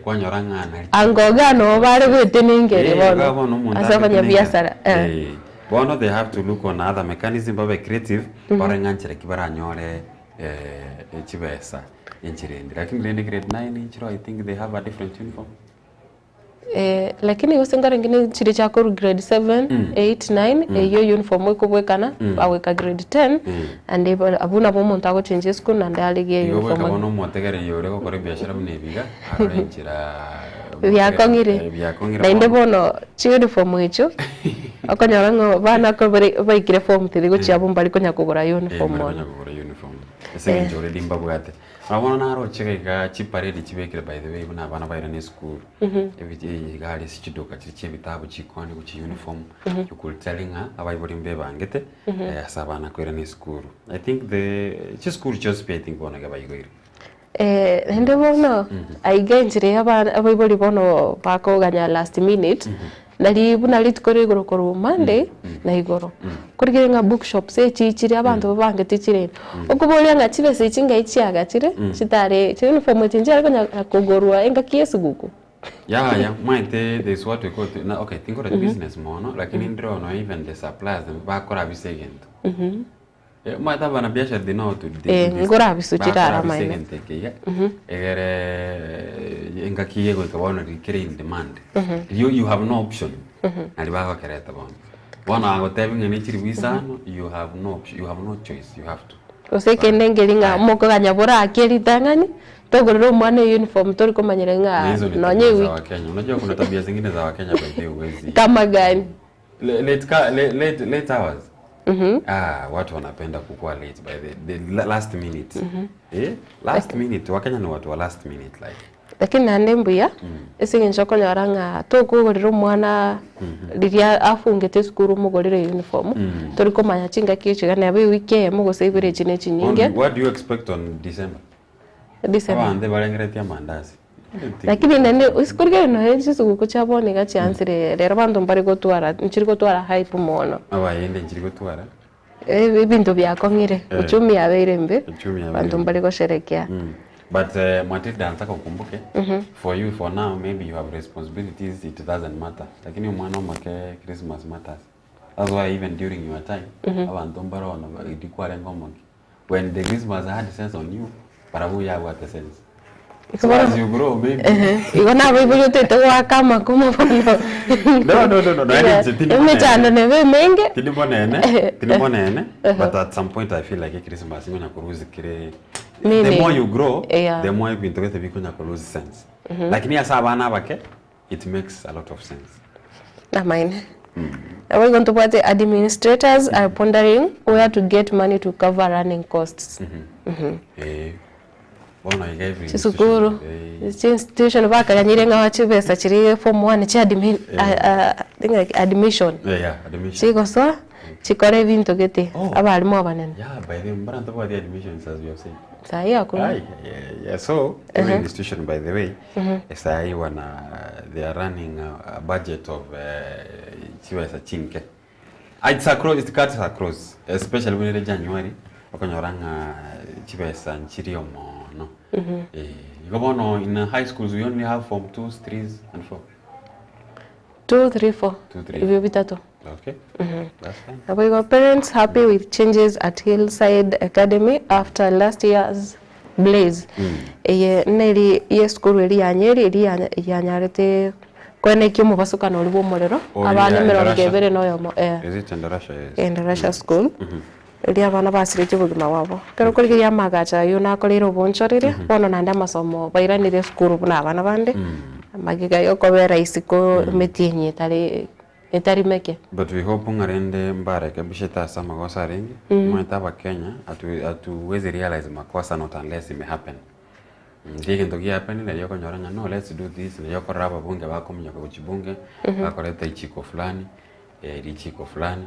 kwanyora ng'a nari Ango iga noo bare goetenengeria iga bono bono omonto ase abanyabiasara agoetenengera. Bono they have to look on other mechanism babe creative, barore ng'a nchera ki baranyore chibesa enchera ende. Lakini rende grade nine nchire I think they have a different uniform. Lakini gose nkarenge ne chiria chiakorwa grade seven, eight, nine, eyio uniform ekobwekana, bagoika grade ten, and abwo nabo omonto agochenjia esukuru naende arigie Igo goika uniform bono omotegereri ore gokora ebiashara buna ebi iga, arore enchera Biakong'ire. biakong'ire Naende bono. bono chiuniform echio, okonyora ng'a abana kobare baikire form three gochia abwo mbari konya kogora uniform Mbari bono. konya kogora uniform, ase eng'encho already mbabwate. Nabo bono naroche iga iga chiparedi chibekire by the way buna abana bairane esukuru, iga aria ase chiduka chiria chia ebitabu chikoni chi uniform, you could tell ng'a abaibori mbebangete ase abana koirana esukuru. I think the chisukuru chionsi pi I think bono iga baigoire. Naende bono, aiga enchera ya abana abaibori bono bakoganya last minute, nari buna rituko ria igoro korwa Monday na igoro, korigereria ng'a bookshops echi chire abanto babangete chire, okoboria ng'a chibesa echi ngai chiagachire, chitare chiuniform echi nchiare konya kogorwa engaki ya esuguku. Yaya, omanyete there is what we call na okay tinkoreti business mono, lakini ndire ono even the suppliers bakorabisa egento. Omanyete abana biashara they know how to do Eh, this. nkorabisa chire ara Bakorabisa amaene. egento eke iga, egere engaki eye goika bono riria kere in demand, you, you have no option, nari bagokereta bono. Bono agotebia ng'a ne chiribu isano, you have no option, you have no choice, you have to. Gose ekende nkeri ng'a mokoganya boraakie ritang'ani, togorere omwana euniform tori komanyera Na ng'a hizo ni nonye tabia za ewiki. Wakenya. Unajua kuna tabia zingine za Wakenya by the way huwezi. Kama gani? Late, late, late hours. Ah, watu wanapenda kukua late by the last minute. Eh? Last minute. Wakenya ni watu wa last minute like. Lakini naende mbuya, ase eng'encho okonyora ng'a tokogorera omwana riria afungete esukuru omogorere uniform, tori komanya chingaki echi iga neba ewiki eyemo gose ibere echi na echinyinge. What do you expect on December? December. Abanto barengeretie amandasi. Lakini naende isiko riria nonya chisuguku chia bono iga chiansire rero abanto mbari gotwara nchiri gotwara hype mono. Abayende nchiri gotwara. Ebinto biakong'ire, uchumi yabeire mbe, Uchumi yabeire abanto mbe. mbari gosherekea. But Matilda nataka ukumbuke for you for now maybe you have responsibilities it doesn't matter. Lakini omwana omoke Christmas matters. That's why even during your time abanto mbare ono rikwarenge omoke. When the Christmas had sense on you, barabwo yabwate sense. So as you grow maybe. Igo nabaibori otete goaka amakumo bono. No, no, no, no, no. Yeah. Tindi Emechando nebe emenge. Tindi bonene, tindi bonene, but at some point I feel like Christmas ngonya kuruzi kire. The Meaning. more you grow, the more ebinto gete bikonya kulose sense. Lakini ase abana abake, it makes a lot of sense. Namaene. Nabo igo ntobwate administrators are pondering where to get money to cover running costs. Bono iga every Chisukuru, institution, chi institution bakaganyire ng'a chibesa chiri form one chia admin, admission. Yeah, admission. Chigosoa, chikore ebinto gete, abarimu abanene. Yeah, by the way, mbona ntobwate admissions as we have said. Sahi hakuna. Aye, yeah. So every institution by the way, sahi wana they are running a budget of chibesa chinke. It's across, it cuts across, especially when it's January. Okonyora ng'a chibesa nchiri omono. Igo bono in high schools we only have form 2, 3 and 4. 2, 3, 4. 2, 3. Ibyo bitatu. Okay. That's fine. Nabo igo parents happy with changes at Hillside Academy after last year's blaze. Eye neri ye school eri ya Nyeri eri yanyarete kwenekia omobasukano ori bwa omorero Oh, abana yeah, emerongo Endarasha. ebere na oyomo Is it Endarasha? Yes. Endarasha school eri abana basiretie obogima bwabo ekero okorigereria amagacho aywo nakoreire obonchoreria bono naende amasomo bairanire esukuru buna abana bande amagiga ya okobera isiko emetienyi etari etari meke. But we hope ng'arende mbarekebishete ase amagoso arenge. Omanyete abakenya hatuwezi realize makosa not unless ime happen. Ndi egento giahappen nario okonyora ng'a no let's do this nario okorora ababunge bakominyoka gochia bunge bakoreta ichiko fulani richiko fulani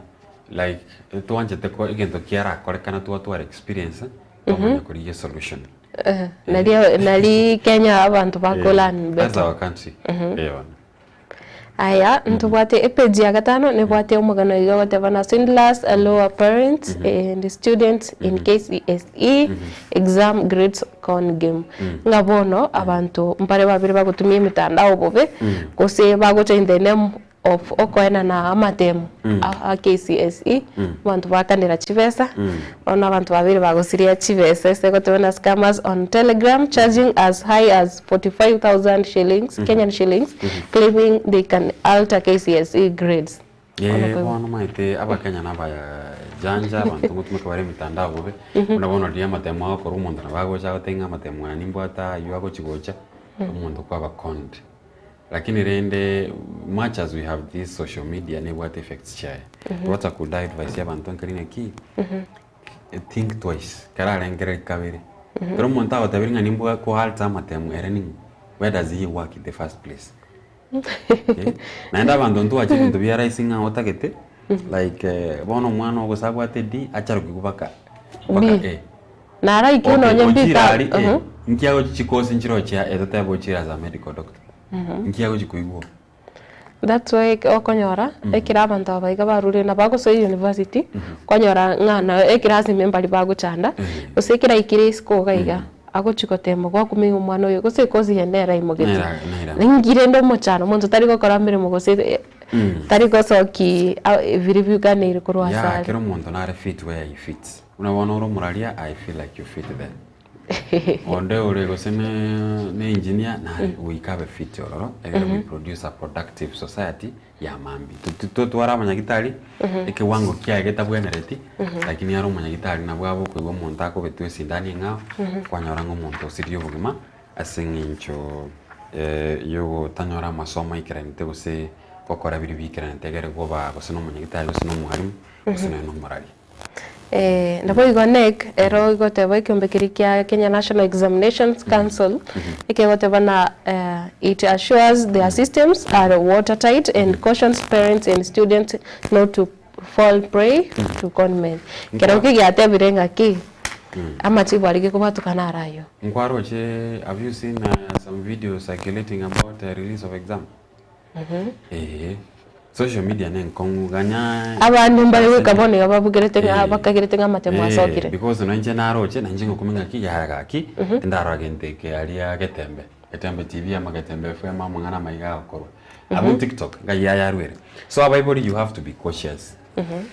like twanchete ko egento kiarakorekana twatwara experience twamanya korigia solution. Nari nari Kenya abantu bakolan That's better. our country. Bono. Aya, ntobwate epage ya gatano nebwate omogano iga ogoteba na Swindlers lure parents and students in KCSE exam grades con game. Ng'a bono abanto mbare babere bagotumia emitandao bobe gose bagocha in the name of okoenana amatemo a KCSE abanto bakanera chibesa bono abanto babere bagosiria chibesa ase egoteba na scammers on telegram charging as high as 45,000 shillings Kenyan shillings claiming they can alter KCSE grades. Eh, bono omanyete abakenya na abayanja abanto ngotumeka bare emitandao bobe, buna bono riria amatemo agokorwa omonto nabo agocha agoteba ng'a amatemo aya nimbwate aywo agochi gocha, omonto kwaba conned. Lakini rende much as we have this social media nebwate effects chiaye. What I could advise abanto nkeri ng'aki, think twice, kerarengereria kabere. Ekero omonto agotebirie ng'a nimbwa ko alter amatemo ere ning'o? Where does he work in the first place? Eh, naende abanto ntwache ebinto bia rahisi ng'a otagete, like bono omwana ogo gose abwate D, acharoke mpaka mpaka B. A. Naraikire Okay, nonye ochire mbika aria A, nki agochi chikosi nchire chia A totebe ochire as a medical doctor, nki agochi koigwa? That's why okonyora ekero abanto aba iga barure na bagosoa university, kwanyora ng'a nao eclass ime mbari bagochanda, gose ekero aikire isiko iga iga, agochi gotema gwakumia omwana oyo gose ecourse eye nere aimogetie. Nere nere. Ninki rende omochando, monto tari gokora emeremo gose tari gosoki biria biganeire korwa ase Yeah, are. kera omonto nare fit where he fits. Buna bono ore omoraria, I feel like you fit there. Onde ore gose ne ne engineer nare goika abe fit ororo egere we produce a productive society ya mambia. Totware abanyagitari ekewango kiaye getabwenereti lakini are omonyagitari nabwo abe okoigwa omonto akobetwa esindani eng'ao kwanyora ng'a omonto osirie obogima ase eng'encho yogotanyora amasomo aikeranete gose gokora biria bikeranete egere koba gose na omonyagitari gose na omwalimu gose nonye na omoraria. Naboigo KNEC ero egoteba ekeombe keria kia Kenya National Examinations Council ekegoteba na it assures their systems are watertight and cautions parents and students not to fall prey to conmen. Kero ki giatebire ng'aki amachibu aria gekobwatukana are ayio. Nkwaroche have you seen some videos circulating about release of exam? Eeh social media ne enkong'u ganya Abande mbare goika bono iga babugerete ng'a bakagerete ng'a amatemo asokire. Because nonye inche naroche nainche ngokumia ng'aki yaya gaki tindarora gento eke aria getembe, getembe TV ama getembe FM amang'ana amaiga agokorwa. Abwo tiktok ngai yaya arwere. So abaibori you have to be cautious.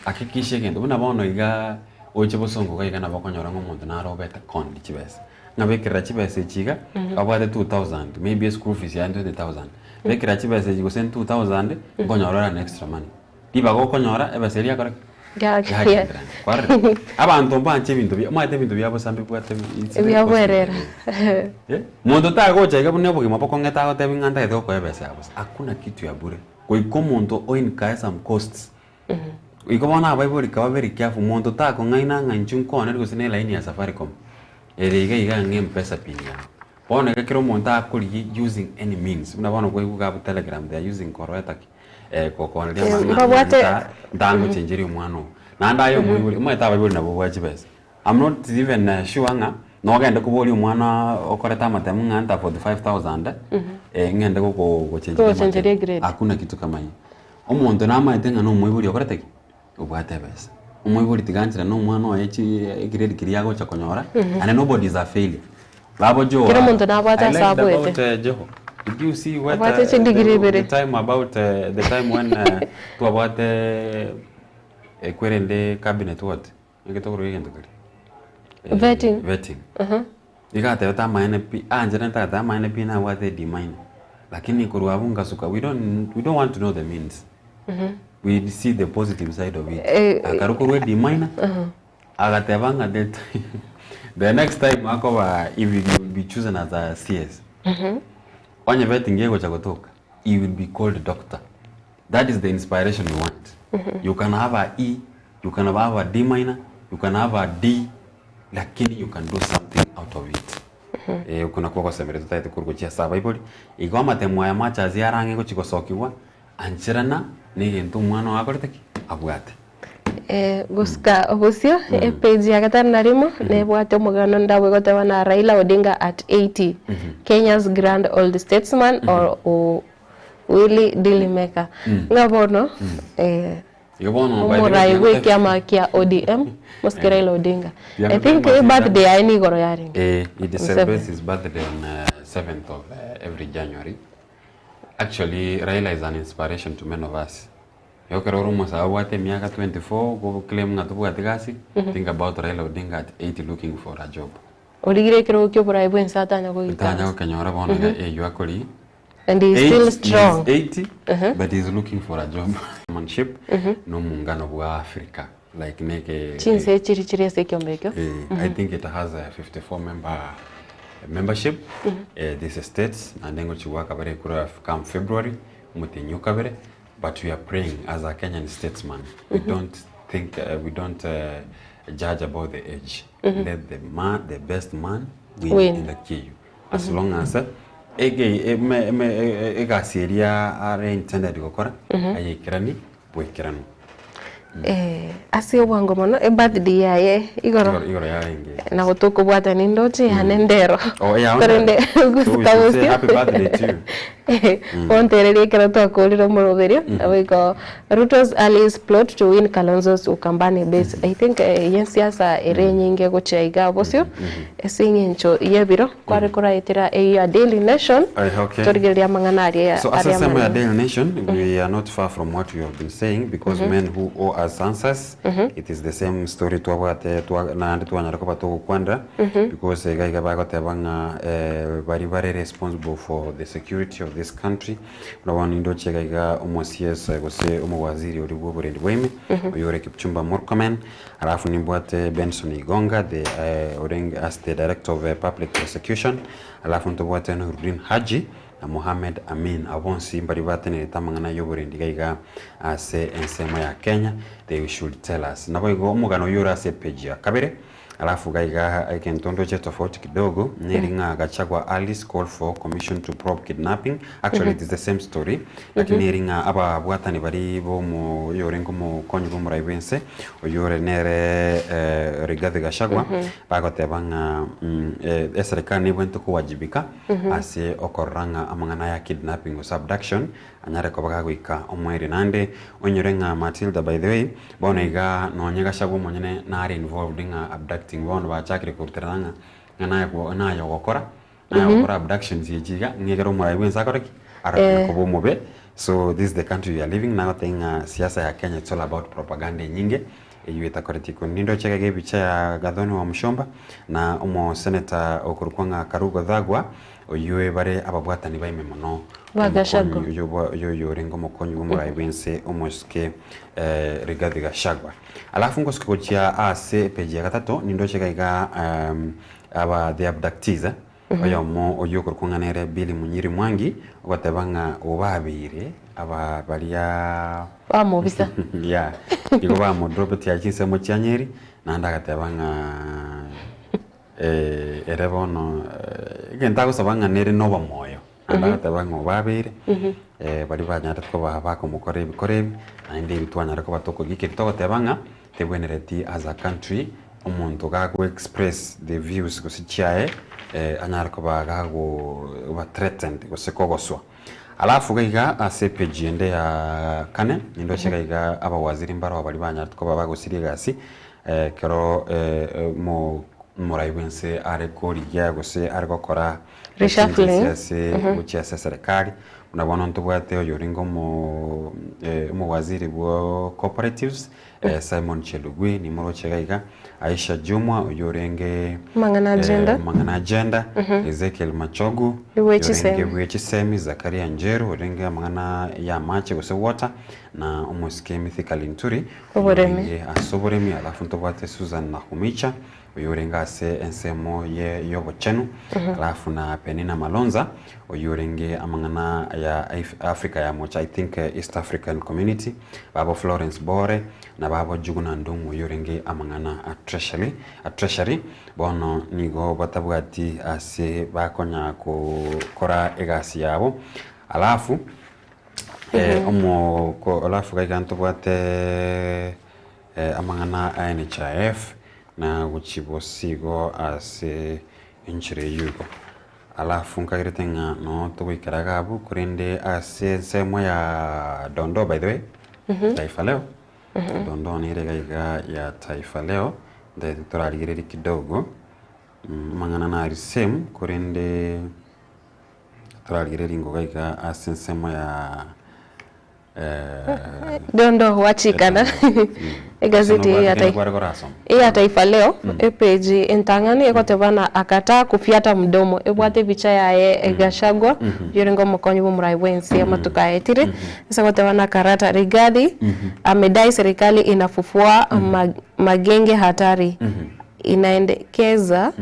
Hakikisha egento buna bono iga oche bosongo iga iga nabo okonyora ng'a omonto nare obete conned chibesa. Ng'a bekerera chibesa echi iga, babwate 2000 maybe eschool fees yaye 20000, bekera chibesa echi gose 2000 nkonyora ore an extra money. Ribaga okonyora ebesa eria yakora ki? Yagenderana. Kwarorire? Abanto mbanche ebinto bia omanyete ebinto bia bosa mbibwate it's very Ebia costly. bwerera. Eh, monto tagocha iga buna obogima bokong'ete agotebi ng'a ntagete gokoa ebesa ya bosa, hakuna kitu ya bure. Goika omonto o incur some costs. Igo bono abaibori kaba very careful, monto takong'aina ng'a inche nkooneri gose na elaini ya Safaricom, ere iga iga ng'a mpesa pin yao. Bono iga kera omonto akorigia using any means, buna bono kwaigwa iga abwo telegram they are using koroeta ki kokooneria amang'ana Mbabwate ng'a ntangochenjeria omwana oo. Naende aye omoibori, omanyete abaibori nabo babwate chibesa. I'm not even sure ng'a nogende koboria omwana okorete amatemu ng'a nta 45,000 ng'ende gokochenjeria Gochenjeria amatemu. egrade. Hakuna kitu kama hiyo. Omonto namaete ng'a nomoibori okorete ki? Obwate ebesa. Omoibori tiga anchera na omwana oye chi egrade keria agocha konyora, and nobody is a failure. Babo Joe Kera aba, omonto nabwate I ase liked abwete. about Joho. Did you see what Abwate chidegree the, ibere. the time about the time when twabwate ekwerende cabinet what? Naki tokoroka egento keria? Vetting. Vetting. Iga atebete amaene pi, aancherete agateba amaene pi nabwate e D minor. Lakini korwa abwo ngasuka, we don't, we don't want to know the means. We see the positive side of it. Akarwa korwa e D minor, agateba ng'a the the next time akoba if he will be chosen as a CS, onye vetting egocha gotoka, he will be called doctor. That is the inspiration we want. You can have a E, you can have a D minor, you can have a D, lakini you can do something out of it. Eh, okwo nakwo ogosemeria totagete korwa gochia ase abaibori, igo amatemo aya machazi arang'e gochia gosokigwa, ancherana na egento omwana ogo akorete ki? Abwate. Eh, gosika obosio, epage ya gatano na rimo, nebwate omogano ndabwe goteba na Raila Odinga at 80, Kenya's grand old statesman or o. Willy Dealmaker. Ng'a bono eh, Igo bono by the way, omorai tiga bwa ngotebi- ekiama kia ODM, Mosike Raila Odinga. Tiga I ngotebi think Matilda. ebirthday yaye nigoro yarenge. Eh, he On celebrates seven. his birthday on 7th of every January. Actually, Raila is an inspiration to many of us. Ekero ore omosae obwate emiaka 24 go claim ng'a tobwati gasi, think about Raila Odinga at 80 looking for a job. Origire ekerogo kia oborai bwa ense atanya Tanya goikaransa. gokenyora bono iga eywo akori. And he is still strong. He is 80, Mhm. but he is looking for a job. Chairmanship no muungano bwa Africa. Like neke Chinse chiri chiri ase ekiombe ekio. I think it has a 54 member membership. This states naende ngochigwa kabere kura come February omotienyi o kabere but we are praying as a Kenyan statesman. We don't think we don't judge about the age. Let the man the best man win, Win. in the queue. As long as ege eme eme egasi eria are intended gokora ayekerani bwekeranu. Eh, ase obwango mono ebirthday yaye igoro Igoro igoro yarenge. na gotokobwatani ndoche yane ndero Oh, yeah, korende So we should say happy birthday to you. Ontererie ekero twakorire omoroberio nabo Ruto's allies plot to win Kalonzo's Ukambani base. I think yensiasa ere enyinge gochia iga bosio ase eng'encho yebiro kware koraetera eyo ya Daily Nation Okay. torigereria amang'ana aria So as aria a same amanene. Daily Nation, we are not far from what we have been saying because men who owe us answers, it is the same story twabwate twa naende twanyara koba togokwandera because iga iga bagoteba ng'a bari bare responsible for the security of this country buna bono nindoche iga iga omo CS gose omowaziri oria bwa oborendi bwaime oyo ore Kipchumba Murkomen alafu nimbwate Benson Igonga the orenge as the director of public prosecution alafu ntobwate Nurdin Haji na Mohamed Amin abo bonsi mbari batenerete amang'ana ya oborendi iga iga ase ensemo ya Kenya they should tell us nabo igo omogano oyo ore ase epage ya kabere alafu iga iga egento ndoche tofauti kidogo neri ng'a Gachagua Alice call for commission to probe kidnapping actually it is the same story lakini neri ng'a ababwatani bari bomo oyo orenge omokonyi bwa omorai bwa ense oyo ore nere Rigathi Gachagua bagoteba ng'a eserikali nebwenerete kowajibika ase okorora ng'a amang'ana ya kidnapping gose abduction anyare koba gagoika omoerio naende onyore ng'a Matilda by the way bono iga nonye Gachagua omonyene nare involved ng'a abducting bono bachakire koruterana ng'a ng'a naye ko naye ogokora naye ogokora abductions echi iga ng'a ekero omorai bwa ense akore ki arokire koba omobe so this is the country we are living nagotebia ng'a siasa ya Kenya it's all about propaganda enyinge eywo etakoretie korwa nindoche iga ebicha ya Gathoni wa Muchomba na omosenator okorokwa ng'a Karua Gachagua oywo bare ababwatani baime mono Ba Gachagua. omokonyi oyo bwa- oyo oyo orenge omokonyi bwa omorai bwa ense omosike Rigathi Gachagua. Alafu ngosuka gochia ase epage ya gatato nindoche iga iga aba the abductees oyomo oywo okorokwa ng'a nere Billy Munyiri Mwangi ogoteba ng'a obabeire aba baria Bamobisa. yeah igo bamodropetie chinsemo chia Nyeri naende agateba ng'a ere bono egento agosaba ng'a nere na obomoyo naende agateba ng'a obabeire baria banyarete koba bakomokora ebikora ebi naende ebi twanyara koba tokogikeri togoteba ng'a tebwenereti as a country omonto gago express the views gose chiaye anyare koba gago ba threatened gose kogoswa. Alafu iga iga ase epage ende ya kane nindoche iga iga abawaziri mbaro baria banyarete koba bagosiria egasi ekero mo omorai bwa ense are korigia gose are gokora Reshuffling. changes ase gochia ase eserekari buna bono ntobwate oyo orenge omo omowaziri bwa cooperatives Simon Chelugui nimoroche iga iga Aisha Jumwa oyo orenge Mang'ana agenda. Mang'ana agenda Ezekiel Machogu Bwe orenge chisemi. bwe chisemi Zakaria Njeru orenge amang'ana ya amache gose water na omosike Mithika Linturi Oboremi. orenge ase oboremi alafu ntobwate Susan Nakhumicha oyo orenge ase ensemo ye yobochenu alafu na Penina Malonza oyo orenge amang'ana ya Africa ya mocha I think East African Community babo Florence Bore na babo Njuguna Ndung'u oyo orenge amang'ana a treasury a treasury bono nigo batabwati ase bakonya kokora egasi yabo alafu omo ko alafu gaiga ntobwate amang'ana a NHIF na gochia bosigo ase enchera eywo igo. Alafu nkagerete ng'a no togoikera iga abwo korende ase ensemo ya Dondoo by the way, Taifa Leo, Dondoo nere iga iga ya Taifa Leo, ntagete torarigererie kidogo, amang'ana nari same korende torarigererie ringo iga iga ase ensemo ya Dondo gwachikana egazeti eye ya ya Taifa Leo epage entang'ani egoteba na akataa kufiata mdomo ebwate ebicha yaye Gachagua oyio orenge omokonyi bw'omorai bw'ense amatuko aetire ase goteba na Karata Rigathi amedai serikali inafufua magenge hatari inaendekeza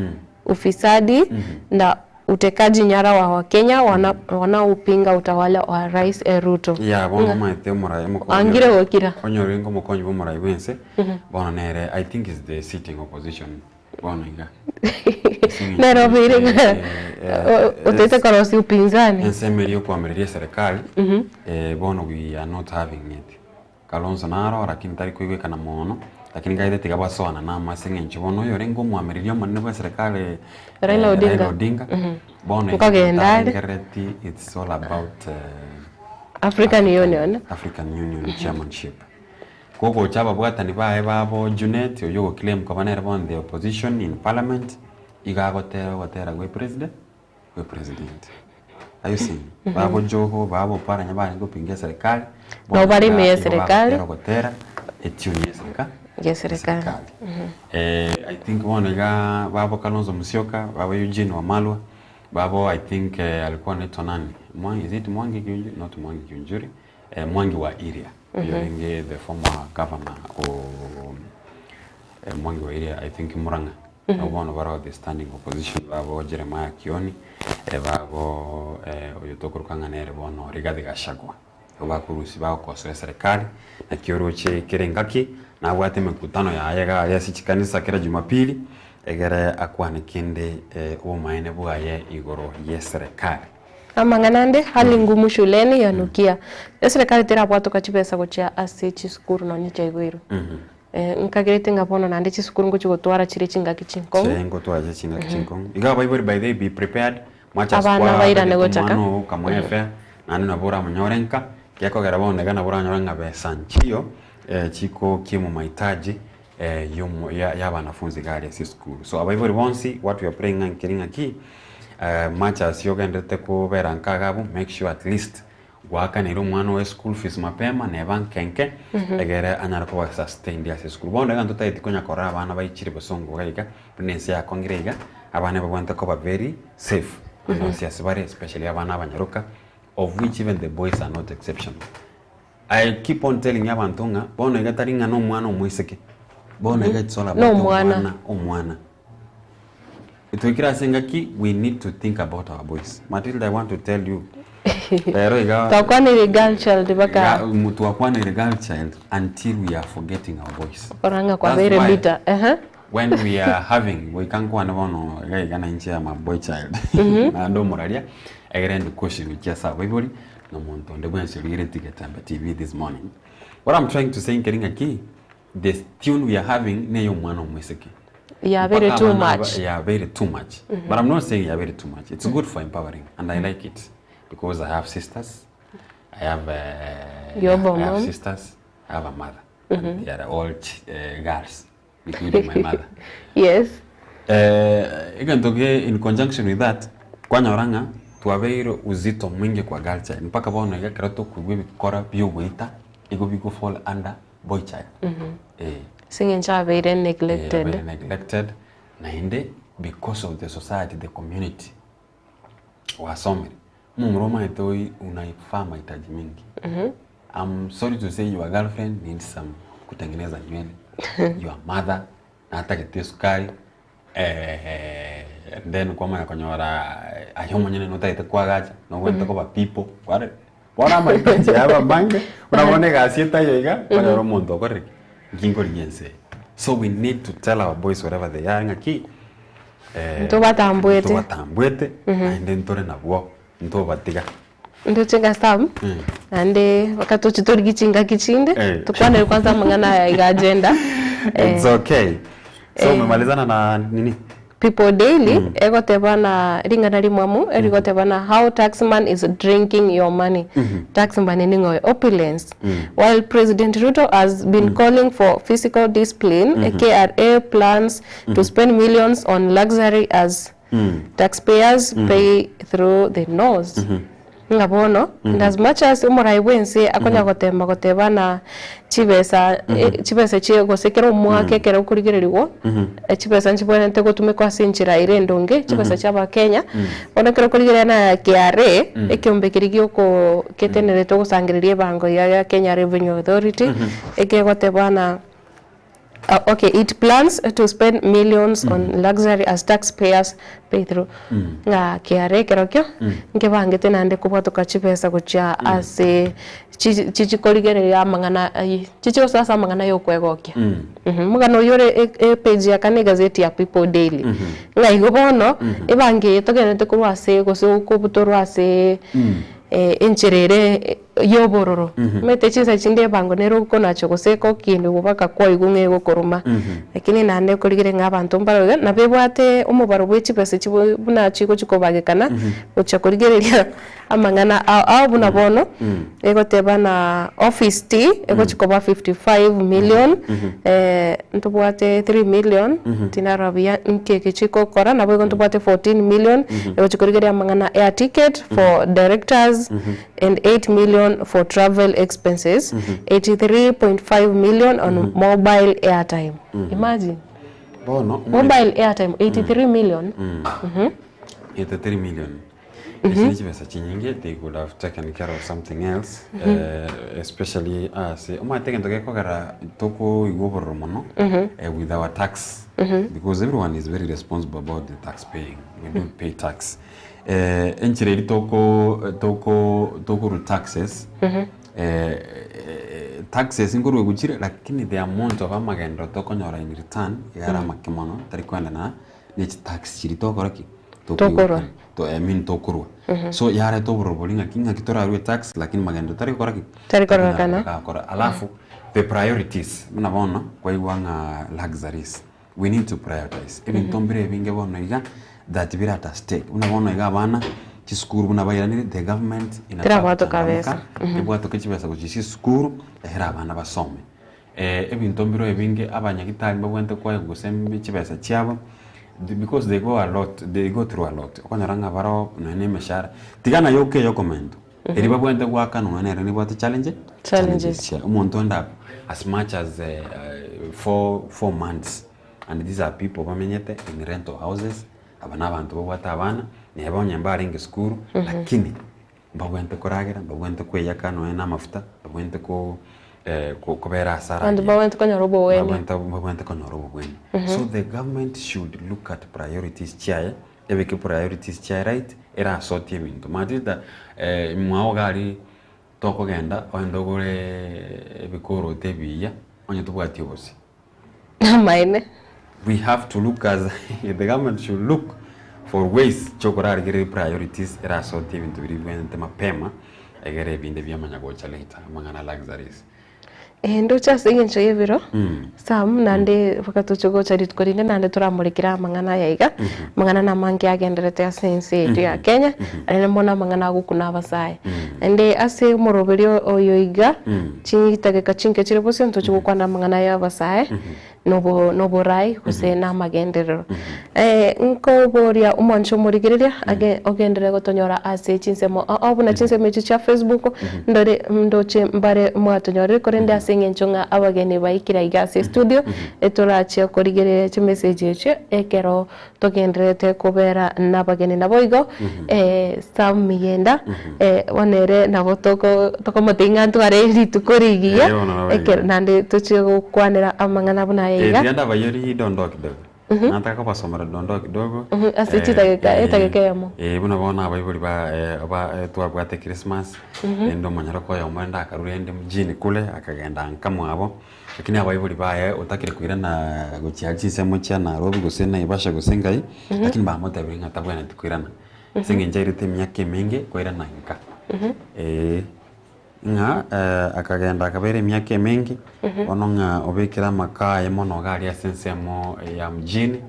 ufisadi na Utekaji nyara wa Wakenya wanaopinga utawala wa Rais Ruto. Yeah, bono Ng'a omanyete omorai omokonyi Angire gokira. onye orenge omokonyi bwa omorai bwense bono nere I think is the sitting opposition bono iga. Ase eng'encho Nere obeire ng'a eh, eh, otaete korosia upinzani. ensemo eria okoamereria eserekari bono we are not having it. Kalonzo naro lakini tari koigwekana mono, lakini ngaete tiga basoanane amo ase eng'encho bono oyorenge omwamireria omonene bwe eserekari Raila Odinga. Raila Odinga bono Nkogenda are. tarengerereti it's all about African Union. African Union chairmanship. Kogocha ababwatani baye babo Junet oywo ogoclaim koba nere bono the opposition in parliament, iga agotera ogotera gwe president gwe president. Are you seeing? Babo Joho, babo Oparanya barenge gopinga eserekari, bono Nabo bare ime iga ya igo eserekari. bagotera ogotera etune ya esereka Ya eserekari. I think bono iga babo Kalonzo Musyoka, babo Eugene Wamalwa, babo I think alikuwa anaitwa nani? Mwangi, is it Mwangi Kiunjuri? Not Mwangi Kiunjuri. Mwangi wa Iria. Oyo orenge the former governor o Mwangi wa Iria I think Murang'a. Nabo bono baroo the standing opposition babo Jeremiah Kioni, babo oyo tokoroka ng'a nere bono Rigathi Gachagua. Nigo bakorusia bagokosoa eserekari, naki oroche kera engaki nabwate emekutano yaye iga aria ase chikanisa kera jumapili, egere akwane kende obomaene bwaye igoro y'eserekari. Amang'ana ande, hali ngumu shuleni yanukia. Eserekari terabwatoka chibesa gochia ase chisukuru nonye chiaigoirwe. Nkagerete ng'a bono naende chisukuru ngochia gotwara chire chingaki chinkong'u. Chire ngotwara chire chingaki chinkong'u. Iga abaibori by the way be prepared, mwacha ase Abana kwa bairane abegete gochaka. omwana oo okamoa efare, naende nabo oramonyore nka, gekogera bono iga nabo oranyore ng'a besa nchiyo chikokimu mahitaji yomo ya ya abanafunzi iga aria ase esukuru. So abaibori bonsi what we are praying ng'a nkeri ng'aki, much as ogenderete kobera nka iga abwo, make sure at least Gwakaneire omwana oye school fees mapema neba nke nke egere anyare koba sustained ase esukuru. Bono iga ntotageti konya korora abana baichire bosongo iga iga buna ense yakong'ire iga, abana ebabwenerete koba very safe ande onsi ase bare especially abana abanyaroka of which even the boys are not exceptional. I keep on telling abanto ng'a bono iga tari ng'a na omwana omoiseke, bono iga it's all about Nomwana. omwana omwana. Twaikire ase engaki we need to think about our boys. Matilda I want to tell you rero iga Twakwanire girl child baka twakwanire girl child until we are forgetting our boys. Korora ng'a That's kwabeire why bitter. Ehe. when we are having goika nkwane bono iga iga na inche am a boy child naende omoraria egere ndi question gochia ase abaibori na omonto onde bwensi origeretie Getembe TV this morning. What I'm trying to say nkeri ng'aki the tune we are having neye omwana omoiseke. Yabeire Mpaka too abana aba- much. yabeire too much. But I'm not saying yabeire too much. It's good for empowering and I like it because I have sisters. I have You have a I have mom? sisters. I have a mother. And they are all girls including my mother. Yes. Egento ke in conjunction with that kwanyora ng'a twabeire uzito mwingi kwa girl child mpaka bono iga ekero tokoigwa ebikora bia ogoita igo bigo fall under boy child. Eh. Ase eng'encho abeire neglected. Abeire neglected naende because of the society, the community wasomire. Omomura omanyete oi unaifaa mahitaji mingi. I'm sorry to say your girlfriend needs some kutengeneza nywele. Your mother natagete esukari and then kwamanya konyora aye omonyene notagete kwagacha nobwenerete koba people kware bono amahitaji yaba amange buna bono egasi etaiyo iga kwanyora omonto okorire ki nki nkorigia ense eye. So we need to tell our boys wherever they are ng'aki Ntobatambuete. ntobatambuete naende ntore nabwo ntobatiga. Ndoche ng'a Sam, naende mpaka toche torigie chingaki chinde, tokwanere kwanza amang'ana aya iga agenda. It's okay. So umemalizana na nini? People Daily egoteba na ring'ana rimwamu erigoteba na how taxman is drinking your money. Taxman ning'o oyo? Opulence. While President Ruto has been calling for fiscal discipline, KRA plans to spend millions on luxury as taxpayers pay through the nose. Ng'a bono, and as much as omorai bwense akonya gotema goteba na chibesa chibesa echi gose kera omwaka ekero okorigereriwa, chibesa nchibwenerete gotumekwa ase enchera ere endonge, chibesa chia abakenya, bono ekero okorigereria na KRA, ekeombe keria gioko ketenerete ogosangereria ebango ya ya Kenya Revenue Authority, ekegoteba na Okay, it plans to spend millions on luxury as taxpayers pay through ng'a KRA ekerokio nkebangete naende kobwatoka chibesa gochia ase chi- chichikorigereria amang'ana ayio chichigosoa ase amang'ana ya okwegokia. Omogano oyio ore e- epage ya kane egazeti ya People Daily. Ng'a igo bono ebango eye togendererete korwa ase gose okobutorwa ase enchera ere y'obororo. Omanyete chinsa chinde ebango nere okonacha gose ekokinigwa mpaka kwaigwa ng'a egokoruma. Lakini naende okorigere ng'a abanto mbaro iga, nabo ebwate omobaro bwe chibesa chibo buna chigochi kobagekana, gochia korigereria amang'ana ao ao buna bono, egoteba na office tea egochi koba 55 million, ntobwate 3 million, tinarora buya nki eke chigokora, naboigo ntobwate 14 million, egochi korigereria amang'ana air ticket for directors, and 8 million for travel expenses, 83.5 million on mobile airtime. Imagine. Bono Mobile airtime 83 million. 83 million. Echi ni chibesa chinyinge they could have taken care of something else especially ase omanyete egento gekogera tokoigwa obororo mono with our tax because everyone is very responsible about the tax paying we do pay tax Enchera eria toko toko tokorwa taxes, taxes nkorwa egochire lakini the amount of amagenderero tokonyora in return iga are amake mono tari koenda na ne chitax chiria tokora ki? Tokorwa. I mean tokorwa. So yareta obororo boria ng'aki ng'aki torarwe etax lakini magenderero tari gokora ki? Tari kororekana. Gakora. Alafu the priorities buna bono kwaigwa ng'a luxuries. We need to prioritize ebinto mbire ebinge bono iga that bire at a stake buna bono iga abana chisukuru buna bairanire the government inafaa Terabwatoka gochangamka besa. Ebwatoke chibesa gochia chisukuru ekero abana basome. Ebinto mbire ebinge abanyagitari mbabwenerete koegwa gose chibesa chiabo because they go a lot they go through a lot okonyora ng'a baroo nonya na emeshahara tiga naye oke okomentwa Eri babwenerete goakanwa nonya nere nebwate challenge Challenges. chia omonto onde abwo as much as 4 4 months and these are people bamenyete in rental houses aba na abanto babwate abana neba onye mbarenge sukuru lakini mbabwenerete koragera mbabwenerete kweyaka nonya na amafuta mbabwenerete ko kobera ase Abanto babwenerete konyora obogwenia. Babwenerete konyora obogwenia. So the government should look at priorities chiaye ebeke priorities chiaye right erasotie ebinto. Omanyete mwao iga aria tokogenda ogende ogore ebikoroto ebiya onye tobwati obosie. Amaene. We have to look as the government should look for ways chiokorarigereria priorities erasotie ebinto biria bibwenerete mapema egere ebinde biamanya gocha later amang'ana luxuries. Ndoche ase eng'encho y'ebiro Sam naende mpaka toche gocha rituko rinde naende toramorekere amang'ana aya iga, amang'ana namange agenderete ase ense yaito ya Kenya, naende mono amang'ana agokuna abasae. Naende ase omoroberio oyo iga, chidageka chinke chire bosio ntoche gokwana amang'ana ya abasae, nobo noborai gose na amagenderero. Nkoboria omwancho omorigereria age ogenderere gotonyora ase chinsemo ao ao buna chinsemo echi chia Facebook, ndore ndoche mbare mwatonyorire korende ase eng'encho ng'a abageni baikire aiga ase estudio, etorachia korigereria chimessage echio ekero togendererete kobera na abageni. Naboigo Sam Miyenda bono ere nabo toko tokomotebia ng'a ntware rituko rigiya Eh, bono nabo ekero igo. naende tochie gokwanera amang'ana buna aya iga. Tiga ndabayori dondoo kidogo. Nataka kobasomera dondoo kidogo. Ase chidageka edageka eyemo. Buna bono abaibori ba ba twabwate Christmas, rende omonyene okoyomo rende akarwa rende mjini kule akagenda nka mwabo, lakini abaibori baye otakire koirana gochia chinsemo chia Nairobi gose Naivasha gose nkai, lakini bamotebirie ng'a tabwenereti koirana, ase eng'encho airete emiaka emenge koirana nka. Ng'a akagenda akabera emiaka emenge, bono ng'a obekire amaka aye mono iga aria ase ensemo ya mjini.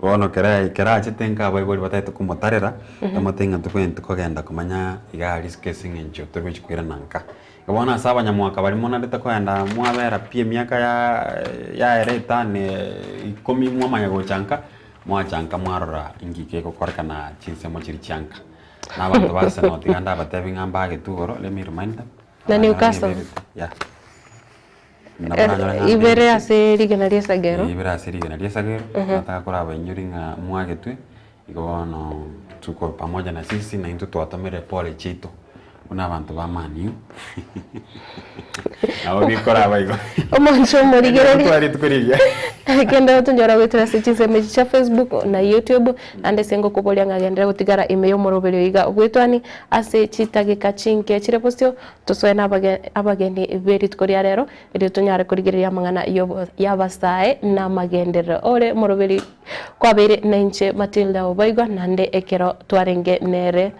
Bono kera ekero achete nka abaibori batagete komotarera, bamotebia ng'a tobwenereti kogenda komanya iga aria isiko ase eng'encho togochi koirana nka. Igo bono ase abanyamwaka baria monarete kogenda mwabera pi emiaka ya yaera etano ikomi mwamanya gocha nka, mwacha nka mwarora inki kegokorekana chinsemo chiria chia nka. Na abanto ba Arsenal tiga ndabatebi ng'a mbagetwe igoro, let me remind them. Na Newcastle. Yeah. Nabo nanyore ng'a Ibere ase rigena ria esagero. Ibere ase rigena ria esagero, nataka korabainyori ng'a mwagetwe, igo bono tuko pamoja na sisi na intwe twatomire pole chiaito buna abanto ba Man U. Nabo bikoraba igo. Omonto omorigereria. Twari rituko rigiya. Kende tonyora goetera ase chinsemo echi chia Facebook na YouTube, naende ase ngokoboria ng'a genderera gotigara ime y'omoroberio iga obwetwani ase chitageka chinke chire bosio, tosoe na abageni be rituko ria rero, erio tonyare korigereria amang'ana y'abasae na amagenderero. Ore omoroberi kwabeire nainche Matilda Obaigwa, naende ekero twarenge nere.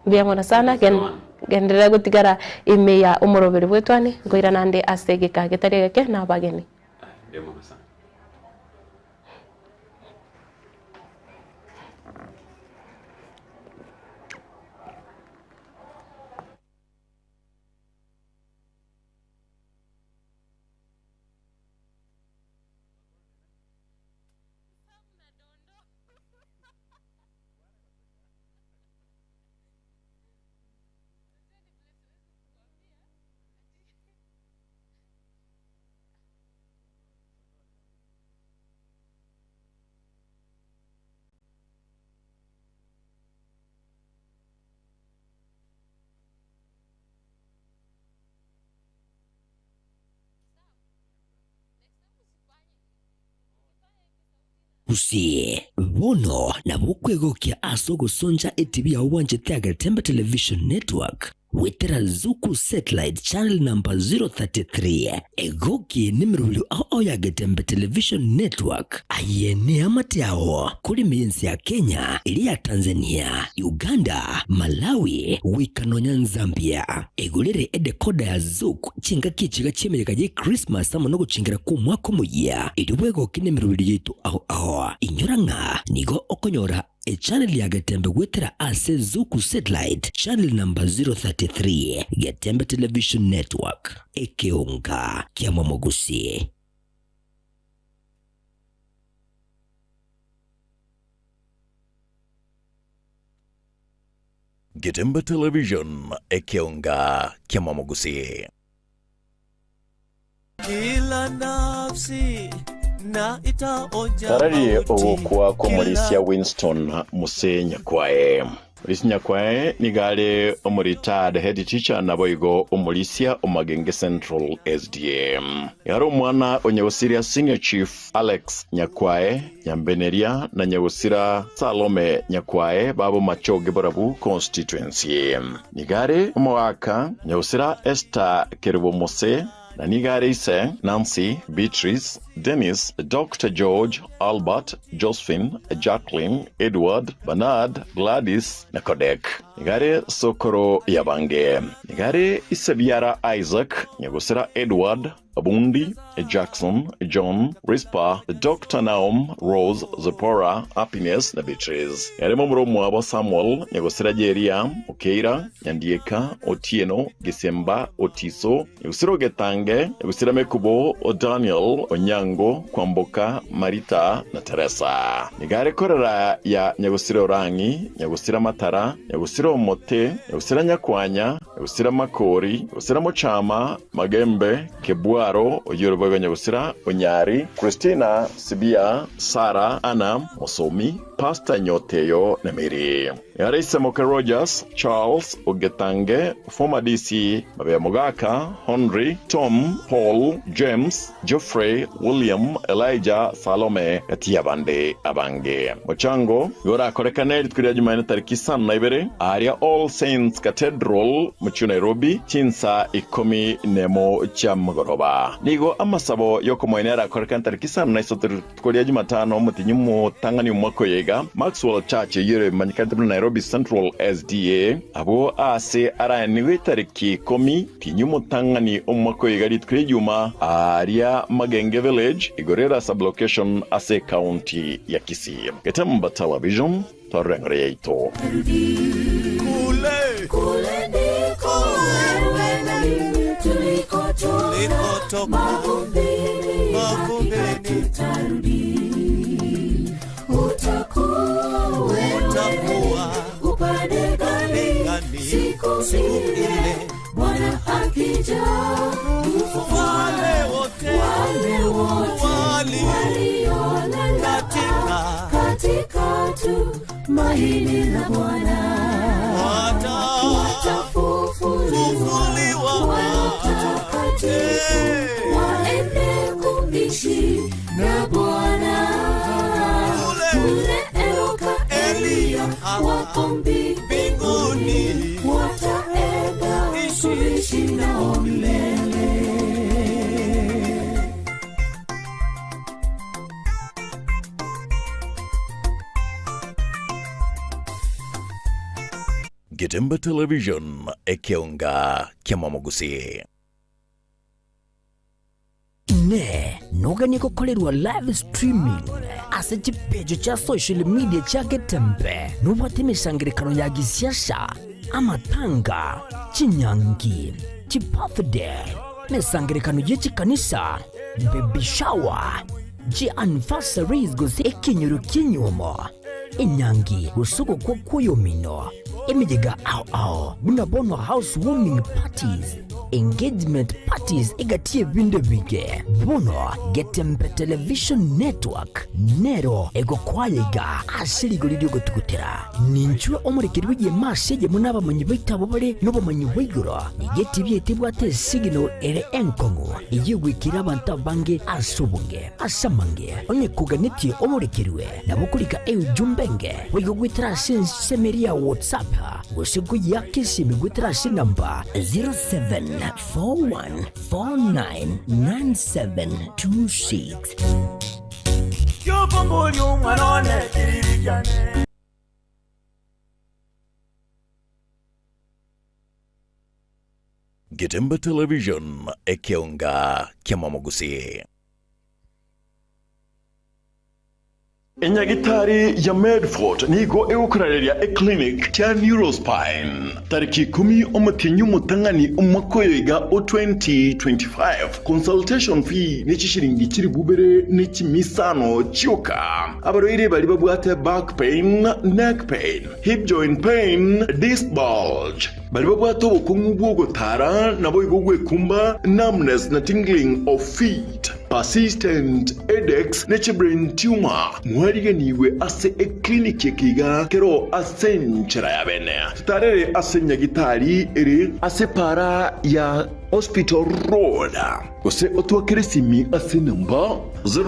Mbuya mono sana, genderera gotigara ime ya omoroberi bwetwani, nkoirana nde ase egeka getari egeke na abageni. Gusii, bono nabo okwegokia ase ogosoncha etibi yao bwanchete ya Getembe Television Network goetera Zuku Satellite Channel number 033. Egoki nemeroberio ao ao ya Getembe Television Network. Aye neamate ao kore ime y'ense ya Kenya, eria ya Tanzania, Uganda, Malawi, goika nonya Zambia. Egorere edecoder ya Zuku chingaki echiga chi'emeyega ye Christmas amo nogochengera kw'omwaka omoyia, erio bwegoke nemeroberio yaito ao ao. Inyora ng'a nigo okonyora echannel ya Getembe goetera ase Zuku Satellite channel number 033, Getembe Television Network, ekeonga kia Momogusi. Getembe Television, ekeonga kia Momogusi. Kila nafsi na itaonja Tarari mauti. ogokwa Kila kw'omorisia Winston Muse Nyakwae. Morisia Nyakwae nigo are omoretired head teacher naboigo omorisia o Magenge Central SDA. Nigo are omwana o Nyagosiria Senior Chief Alex Nyakwae Nyambeneria na Nyagosira Salome Nyakwae babo Machoge Borabu Constituency. Nigo are omogaka Nyagosira Esther Kerubo Mose na nigo are ise Nancy, Beatrice, Dennis, Doctor George, Albert, Josephine, Jacqueline, Edward, Bernard, Gladys na Kodek. Nigo are sokoro y'abange. Nigo are ise biara Isaac, Nyagosira Edward, Abundi, Jackson, John, Rispa, Doctor Naum, Rose, Zipporah, Happiness na Beatrice. Ere momura omwabo Samuel, Nyagosira Jeria, Okeira, Nyandieka, Otieno, Gesemba, Otiso, Nyagosira Ogetange, Nyagosira Mekubo, Daniel, Onyango, Kwamboka, Marita na Teresa. Nigo are korera ya Nyagosira Orang'i, Nyagosira Matara, Nyagosira Omote, Nyagosira Nyakwanya, Nyagosira Makori, Nyagosira Mochama, Magembe, Kebwaro, oyio ore boigo Nyagosira, Onyari, Christina, Sibia, Sara, Anna, Mosomi, Pastor Nyoteyo na Mary. Yare ise moke Rogers, Charles, Ogetange, former DC, Mabea Mogaka, Henry, Tom, Paul, James, Geoffrey, William, Elijah, Salome, gati y'abande abange. Mochango igo orakorekane rituko ria Jumaine tariki isano na ibere aaria All Saints Cathedral mochie o Nairobi chinsa ikomi nemo chia mogoroba. Nigo amasabo y'okomoenia arakorekane tariki isano na isato rituko ria Jumatano omotinyi omotang'ani omwaka oyo iga. iga Maxwell Church eyio emanyekanete buna Nairobi Central SDA abwo ase araenigwe etariki ikomi tinyi omotang'ani omwaka oyo iga rituko ria ejuma aaria Magenge Village igoro ere sub-location ase ecounty ya Kisii. Getemba Television, twarora eng'ora yaito. Kule, Kule ndiko wewe na mimi tulikotoka, Tulikotoka, mavumbini mavumbini. hakika tutarudi. Utakuwa wewe Utakuwa upande gani gani siku siku ile ile Bwana akija kufufua wale wote wale wote wali waliolala katika katika tumaini la Bwana watafufuliwa Fufuliwa. watakatifu waende kuishi na Bwana kule Eroka Elia wako mbinguni wataenda kuishi nao milele. Getemba Television ekeonga kiamamogusi. Ne noganie gukorerwa live streaming ase chipejo cha social media cha Getembe nobwate emishangerekano ya gisiasa amatanga chinyangi chibirthday mesangerekano yechikanisa baby shower ji anniversaries gose ekinyoro kinyuomo enyangi gose ogokwa kw'oyomino emeyega ao ao buna bono house warming parties engagement parties egatie ebinde ebinge bono Getembe Television Network nero egokwayega ase rigori riogotugutera ninchwe omorekeri bw'eyema ase eyemo na abamanyi baito abo bare n'obomanyi bwa igoro nigo etibi etebwate esignal ere enkong'u eyio egwikera abanto abange ase obonge ase amange onye koganetie omorekerwe nabo okorika eujumbe enge boigo gwetera ase ensemeri ya WhatsApp gose goyaka esimi gwetera ase enamba 0741499726. Yobomboli omwana one kiririjane. Getemba Television ekeonga kiamamogusi. Enyagitari ya Medford nigo egokorareria eclinic kia Neurospine tariki ikumi omotienyi omotang'ani omwaka oyo iga o 2025. Consultation fee ne chishiringi chiri bubere ne chimisano chioka. Abarwaire bari babwate back pain, neck pain, hip joint pain, disc bulge bari babwate obokong'u bwa ogotara nabo igo gwekumba, numbness na tingling of feet, persistent headaches ne chibrain tumor mwariganiwe ase eclinic ekiga kero ase enchera ya bene tutarere ase nyagitari ere ase para ya Hospital Road gose otwakere simi ase namba 0.